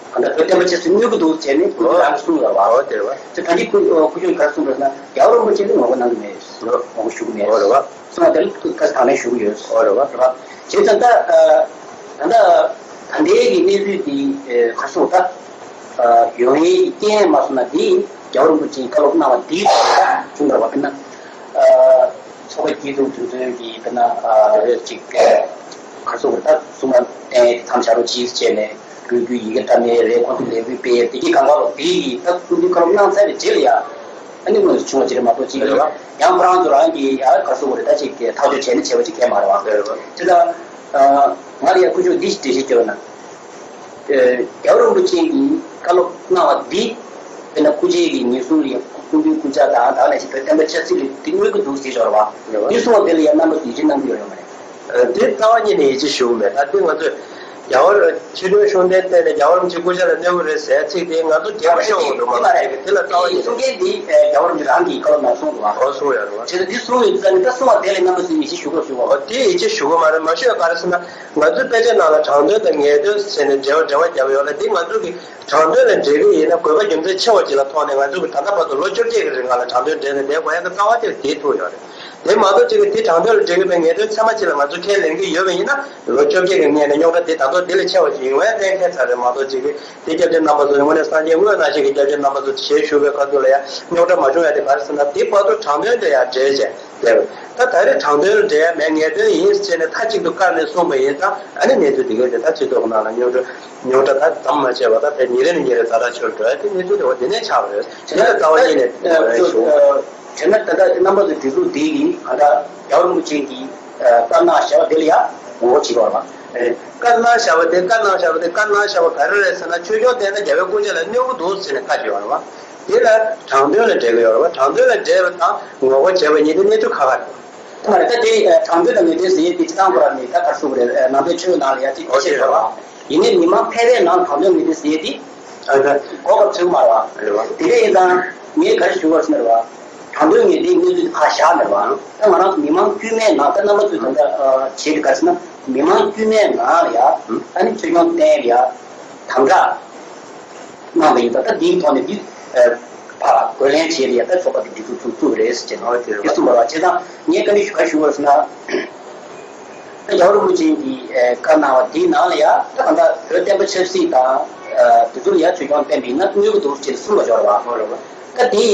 གང་ལྟར་བོད་བསྟན་པ་ཆེ་སུ་གནོད་ཀྱི་འདུག་བྱས་ནས་ཁོང་ཚོ་རང་གིས་གསུངས་ཡོད་པ། ཨོ་དེ་རེད་བ། དེ་ད་གིན་ཁོ་ཁོ་ཚོས་ག་རེ་གསུངས་པ་ཡིན་ན་རྒྱལ་བ་རིན་པོ་ཆེ་ལ་ངོ་རྒོལ་གནང་གི་མེད། ངོ་རྒོལ་ཞུ་གི་མེད། ཨོ་རེད་བ། སོང་བ་དེ་ལ་བཀའ་དང་ལེན་ཞུ་གི་ཡོད། ཨོ་རེད་བ། རེད་བ། བྱས་ཙང་ད་ད་ལྟ་ད་ལྟའི་གི་གནས་ཚུལ་འདི་ག་སོང་ད་ཡོང་ཡའི་རྐྱེན་མ་སོང་ན་འདི་རྒྱལ་བ་རིན་པོ་ཆེས་བཀའ་སློབ་གནང་བ་འདིའི་ཐོག་ལ་བྱུང་བ་དཔེར་ན་ཚོགས་པ་སྐྱིད་སྡུག་དེ་ཚོའི་གི་དཔེར་ན་ཅིག་ག་སོང་ད་གསུང་བ་བསྟན་མཚམས་བཞག་རོགས་གྱིས་བྱས་ནས། གུས་གུས་ཡི་གེ་བཀྲམ་ནས་རེད། ཁོང་ཚོ་ལས་འགུལ་སྤེལ་ཡས་དེ་གི་གང་ག་ལོ་དེ་ཡི་ད་སྐུ་མདུན་བཀའ་སློབ་གནང་ཚར་བའི་རྗེས་ལ་ཡ་ཨ་ནི་དངོས་སུ་བྱུང་བ་ཅིག་རེད་མ་གཏོགས་ཅིག་རེད་བ། ཡང་ཁོ་རང་ཚོ་རང་གི་ཡ་ག་སོ་བ་རེད་ད་ཅིག་གི་ཐག་གཅོད་བྱས་ནས་བྱས་པ་ཅིག་གས་མ་རེད་བ། རེད་བ། དེ་ལ་ང་ལ་ཡ་སྐུ་ཞབས་འདི་ཞིག་འགྲེལ་བཤད་བྱས་པ་ན། རྒྱལ་བ་རིན་པོ་ཆེ་གིས་བཀའ་སློབ་གནང་བ་འདི་དཔེར་ན་སྐུ་མཆེད་ཀྱི་ཉེན་སྲུང་ལ་ཡ་སྐུ་མདུན་སྐུ་ཕྱྭ་དང་ད་ལས་ཞིག་བོད་བསྟན་པ་ཆབ་སྲིད་ལ་འདི་དངོས་ཀྱི་འདུག་ཟེར་བྱས་པ་རེད་བ། འདི་གསུང་བ་དེ་ལ་ཡ་རྣམ་པ་ཚོ་ཡིད་ཆེས་གནང་གི་ཡོད་ཡོད་མ་རེད། དེ་རྩ་བ་ཉིད་ནས་ཡིད་ཆེས་ཞུ་གི་མེད། ད་དེ་ང་ཚོས་རྒྱལ་བ་ཆོས་སྐྱོང་ཤུགས་ལྡན་བསྟེན་ནས་རྒྱལ་བ་རིན་པོ་ཆེ་སྐུ་ཕྱྭ་ལ་གནོད་ཀྱི་རེད་ཟེར་ཚིག་དེ་ང་ཚོ་རྒྱལ་བ་ཤོག་འོང་འགྲོ་མ་རེད། དེ་ལ་རྩ་བ་ཉིད་ནས་གསུང་མཁན་འདི་རྒྱལ་བ་རིན་པོ་ཆེ་རང་གིས་བཀའ་སློབ་གནང་གསུངས་འདུག་བ། ཨོ་གསུངས་ཡོད་རེད་བ། བྱས་ཙང་འདི་གསུངས་ཡོད་ཙང་ནི་ད་གསུང་བ་དེ་ལ་རྣམ་པ་ཚོས་ཡིད་ཆེས་ཞུ་དགོས་ཞུ་བ། ཨོ་དེ་ཡིད་ཆེས་ཞུ་གི་མ་རེད། མ་ཞུ་ཡ་ག་རེ་ཟེར་ན་ང་ཚོའི་དཔེ་ཆ་ནང་ལ་དྲང་དོན་དང་ངེས་དོན་ཟེར་ནས་འགྲེལ་བ་འགྲེལ་བ་བརྒྱབ་ཡོད་ལ་འདི་ང་ཚོ་གི་དྲང་དོན་ལ་འགྲེལ་གི་ཡིན་ན་དགོས་པ་རྒྱུ་མཚན་ཆེ་བ་ཅིག་ལ་ཐོགས་ནས་ང་ཚོ་གི་ད་ལྟ་བར་དུ་ལོ་བཅོ་བརྒྱད་ཀྱི་རིང་ང་ལ་དྲང་དོན་འགྲེལ་ནས་བསྡད་དགོས་ཡ་གི་རྩ་བ་དེ་དེ་ཐུག་ཡོད་རེད། དེ་མ་གཏོགས་ཅིག་གི་དེ་དྲང་དོན་ལ་འགྲེལ་གི་མེད་ངེས་དོན་ཚད་མ་ཅིག་ལ་ང་ཚོ་ཁས་ལེན་གི་ཡོད་པ་ཡིན་ན་ལོ་བཅོ་བརྒྱད་ཀྱི་སྔོན་ནས་རྙོག་དྲ་དེ་ད་དུང་དེ་ལས་ཆེ་བ་ཅིག་ཡོང་ཡ་གཏན་འཁེལ་ཚར་རེད་མ་གཏོགས་ཅིག་གི་དེ་སྐྱབས་རྗེ་རྣམ་པ་ཚོ་དངོས་གནས་སངས་རྒྱས་དངོས་ནང་བཞིན་གྱི་སྐྱབས་རྗེ་རྣམ་པ་ཚོ་ཞལ་བཞུགས་པའི་སྐབས་སུ་ལ་ཡ་རྙོག་དྲ་མ་བྱུང་ཡ་དེ་ག་རེ་ཟེར་ན་དེ་བར་དུ་དྲང་དོན་དེ་ཡ་འགྲེལ་བྱས་བསྡད་པ་ད་ད་རེས་དྲང་དོན་ལ་འགྲེལ་ཡ་མེད་ངེས་དོན་ཡིན་ཟེར་ནས་མཐའ་གཅིག་ཏུ་བཀར་ནས་གསུངས་པ་ཡིན་ཙང་ཨ་ནི་གནས་ཚུལ་དེ་གས་དེ་ད་སྤྱི་ཚོགས་ནང་ལ་རྙོག་དྲ་རྙོག་དྲ་ད་དམ་མ་བཅས་པ་ད་དེ་ཉིན་རེ་ནས་ཉིན་རེ་ཛ་དྲག་ཆེ་རུ་འགྲོ་ཡ་དེ་གནས་ཚུལ་དེ་བ་དེ་ནས་ཆགས་པ་རེད། དེ་ལ་རྩ་བ་ཉིད་ནས་ཞུ། དྲན་ན་ད་ལྟ་རྣམ་པ་ཚོའི་དུས་ཚོད་འདི་ཡིན་གང་ལྟར་རྒྱལ་བ་རིན་པོ་ཆེ་གིས་བཀའ་གནང་བཞག་པ་དེ་ལ་ཡ་ངོ་རྒོལ་བྱེད་དགོས་པ་རེད། བཀའ་གནང་བཞག་པ་དེ་བཀའ་གནང་བཞག་པ་དེ་བཀའ་གནང་བཞག་པ་ག་རེ་རེད་ཟེར་ན་ཆོས་སྐྱོང་བསྟེན་ན་རྒྱལ་བའི་སྐུ་ཕྱྭ་ལ་གནོད་ཀྱི་འདུག་ཟེར་ནས་བཀའ་བྱས་པ་རེད་བ། དེ་ལ་དྲང་དོན་ལ་འགྲེལ་གྱི་ཡོད་རེད་བ། དྲང་དོན་ལ་འགྲེལ་བ་དང་ངོ་རྒོལ་བྱས་པ་གཉིས་དེ་གནས་ཚུལ་ཁ་ཁ་རེད། དེ་མ་རེད་ད་དེ་དྲང་དོན་དང་ངེས་དོན་ཟེར་ཡས་དེ་སྤྱི་བཏང་ཁོ་ར་མི་ད་ག་རེ་ཟེར་དགོས་རེད། ནང་པའི་ཆོས་ནང་ལ་ཡ་ཅིག་ཁ་ཤས་ཡོད་རེད་བ། ཡིན་ནའི་མི་མང་ཕལ་པའི་ནང་དྲང་དོན་ངེས་དོན་ཟེར་ཡས་དེ་གོ་སྐབས་ཚོད་མ་རེད་བ། དེ་འདྲ་ཡིན་ཙང་ངས་ག་རེ་ཞུ་དགོས་ཟེར་ན་རེད་བ། དྲང་དོན་ངེས་དོན་གནས་ཚུལ་དེ་ཕར་བཞག་ནས་རེད་བ། ད་ང་རང་ཚོ་མི་མང་དཀྱུས་མའི་ནང་ད་རྣམ་པ་ཚོས་ད་ལྟ་བྱེད་དེ་ག་རེ་ཟེར་ན་མི་མང་དཀྱུས་མའི་ནང་ལ་ཡ་ཨ་ནི་ཆོས་སྐྱོང་བསྟེན་ཡ་དམ་དྲག་གནང་བ་ཡིན་ཙང་ད་འདིའི་ཐོག་ནས་འདི་ཕར་རྒོལ་ལན་བྱས་ལ་ཡ་ད་ཚོགས་པ་དེ་སྒྲིག་འཛུགས་ཚུགས་ཐུབ་རེད་ཟེར་བྱས་ནས་འདི་གསུངས་པ་རེད་བ། བྱས་ཙང་ངས་བཀའ་འདྲི་ཞུ་ག་ཞུ་བ་ཟེར་ན། ད་རྒྱལ་བ་རིན་པོ་ཆེ་གིས་བཀའ་གནང་བ་དེའི་ནང་ལ་ཡ་ད་གང་ལྟར་བོད་བསྟན་པ་ཆབ་སྲིད་དང་དེ་ཚོ་ལ་ཡ་ཆོས་སྐྱོང་བསྟན་པ་ཡིན་ན་གནོད་ཀྱི་འདུག་ཅེས་གསུངས་པ་འབྱོར་བ། ད་དེ་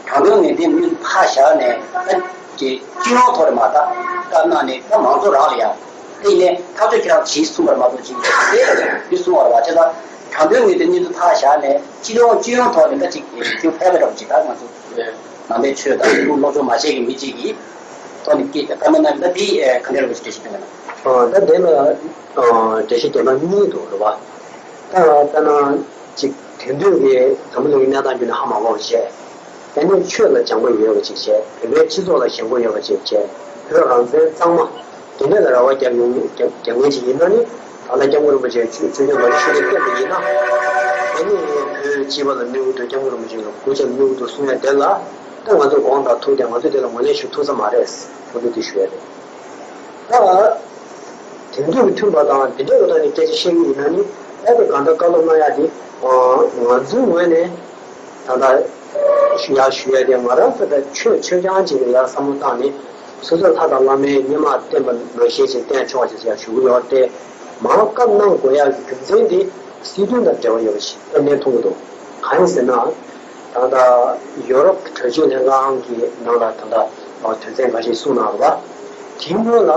དྲང་དོན་ངེས་གཏན་མྱུར་དུ་ཕར་བཞག་ནས་ད་ཀྱི་སྤྱི་ཡོངས་ཐོག་ནས་མ་ད་བཀའ་གནང་ནས་ད་མང་ཚོགས་རང་ལ་ཡ་དེ་ཡིན་ནས་ཐག་གཅོད་ཁྱེད་རང་གིས་གསུངས་པར་མ་གཏོགས་ཅིག་དེ་འདི་གསུང་བར་བ་ཅེ་ད་དྲང་དོན་ངེས་གཏན་མྱུར་དུ་ཕར་བཞག་ནས་སྤྱི་ཡོངས་སྤྱི་ཡོངས་ཐོག་ནས་ད་ཅིག་ཅིག་ཕལ་པ་འདྲ་པོ་ཅིག་ད་ང་ཚོ་ནང་པའི་ཆོས་དང་ལུགས་སློབ་སྦྱོང་མ་བྱས་ཀྱི་མི་གཅིག་གིས་ཐོག་ནས་སྐད་བཀའ་མོལ་གནང་ན་དེ་ག་འདྲ་རེད་ཞེས་དྲི་ཞིག་གནང་། ད་དེ་ལ་འགྲེལ་བཤད་རྒྱག་སྟངས་གཉིས་འདུག་རེད་བ། ད་ལྟ་ན་ཅིག་དེང་དུས་ཀྱི་འཛམ་བུ་གླིང་གི་གནས་སྟངས་བརྒྱུད་ནས་ཧ་མ་གོ་བ་བྱས། དེ་ནས་ཆོས་ལ་སྦྱང་པ་ཡོད་པ་ཅིག་བྱས། བོད་པའི་སྤྱི་ཚོགས་ལ་ཞེན་ཁོག་ཡོད་པ་ཅིག་བྱས། བོད་རང་བཙན་གཙང་མ། དེ་འདྲ་ལ་རེ་བ་རྒྱག་མཁན་རྒྱག་མཁན་ཅིག་ཡིན་ན་ནི། ད་ལྟ་སྐྱབས་མགོན་རིན་པོ་ཆེ་ཆོས་ཆོས་སྐྱོང་ལོ་རྒྱུས་ཤུགས་ལྡན་བསྟན་པ་ཡིན་ན། ཨ་ནི་བོད་སྤྱི་པ་ལ་གནོད་ཀྱི་འདུག་སྐྱབས་མགོན་རིན་པོ་ཆེ་ལ་སྐུ་ཕྱྭ་གནོད་ཀྱི་འདུག་གསུང་ཡ་དེ་ལ། ད་ང་ཚོ་དགོངས་དག་ཐུག་སྟེ་ང་ཚོ་དེ་ལ་ངོས་ལེན་ཞུ་ཐུབ་ས་མ་རེད། ཁོ་ཚོ་དེ་ཞུ་ཡ་རེད། ད་དེང་དུས་ཀྱི་མཐུན་པ་དང་དེ་འདྲའི་འོག་ནས་སྐད་ཆ་བཤད་ཀྱི་ཡིན་ན་ནི། ཨ་ནི་གང་ལྟར་བཀའ་སློབ་གནང་ཡ་དེ་ང་ཚོའི་ངོས་ནས། ད་ལྟ་ཞུ་ཡ་ཞུ་ཡ་དེ་ང་རང་ཚོ་ད་ཆོས་ཆོས་རྐྱང་ཅིག་ལ་ཡ་བསམ་བློ་བཏང་ནས། སོ་སོའི་ལྷ་དང་བླ་མའི་སྔོན་མ་བསྟན་པ་ནང་བཞིན་ཅིག་བསྟེན་ཆོག་ཅེས་ཡང་ཞུ་གི་ཡོད་དེ། མར་བཀའ་གནང་དགོས་ཡག་གི་རྒྱུ་མཚན་དེ་སྲིད་དོན་དང་འབྲེལ་བ་ཡོད་པ་ཞིག་ཏུ་ངས་མཐོང་གི་འདུག་གང་ཡིན་ཟེར་ན། ད་ལྟ་ཡོ་རོབ་གྲོས་ཆོད་ལྷན་ཁང་གི་ནང་ལ་ད་ལྟ་དོན་ཚན་འགའ་ཞིག་གསུངས་གནང་རེད་པ། དེའི་སྔོན་ལ་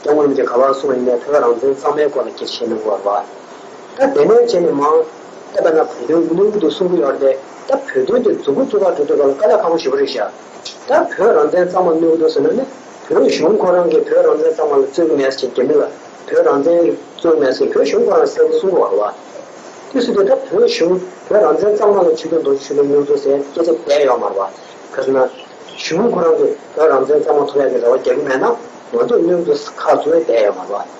སྐྱབས་མགོན་རིན་པོ་ཆེ་ག་པར་གསུངས་ཡིན་ནའི་བོད་རང་བཙན་གཙང་མའི་སྐོར་ལ་སྐད་ཆ་བཤད་གནང་གི་ཡོད་རེད་པ། ད་དེ་ནས་བྱས་ནས་མང་། ད་དཔེར་ན་བོད་དོན་གནོད་ཀྱི་འདུག་གསུང་གི་ཡོད་རེད་དེ། ད་བོད་དོན་དེ་མཛུབ་གུ་བཙུགས་ག་འགྲོ་དུས་སྐབས་ལ་དཀའ་ལས་ཁག་པོ་ཞེ་པོ་རེད་ཤག་ད་བོད་རང་བཙན་གཙང་མ་གནོད་ཀྱི་འདུག་ཟེར་ན་ནི། བོད་གཞུང་ཁོ་རང་གིས་བོད་རང་བཙན་གཙང་མ་ལ་བརྩོན་གྱི་མེད་ཟེར། རྒྱ་མི་ལ་བོད་རང་བཙན་བརྩོན་གྱི་མེད་ཟེར་བོད་གཞུང་ཁོ་རང་གསལ་པོ་གསུང་གི་ཡོད་རེད་པ། དེ་སུ་དེ་ད་བོད་གཞུང་བོད་རང་བཙན་གཙང་མ་ལ་ཆོས་དོན་རྡོ་རྗེ་ཆོས་ལུགས་གནོད་འཚེ་ཟེར་སྐད་ཆ་བསྡད་ཡོད་མ་རེད་པ། ག་ཟེར་ན། གཞུང་ཁོ་རང་གིས་བོད་རང་བཙན་གཙང་མ་ཐོབ་ཡག་གི་རེ་བ་རྒྱག་གི་མེད་ན། ང་ཚོས་གནོད་འཚེ་ཁག་བཟོ་ཡ་བསྡད་ཡོད་མ་རེད་པ།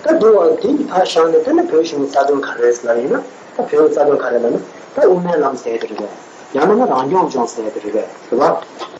ད་དེ་བ་དེ་ཡི་ཕར་བཞག་ནས་དེ་ནི་བོད་གཞུང་གི་རྩ་དོན་ག་རེ་རེད་ཟེར་ལབ་ཡིན་ན། ད་བོད་ཀྱི་རྩ་དོན་ག་རེ་ལབ་ན། ད་དབུ་མའི་ལམ་ཟེར་དེ་རེད་པས། ཡང་ན་ནི་རང་སྐྱོང་ལྗོངས་ཟེར་དེ་རེད་པས། རེད་པ།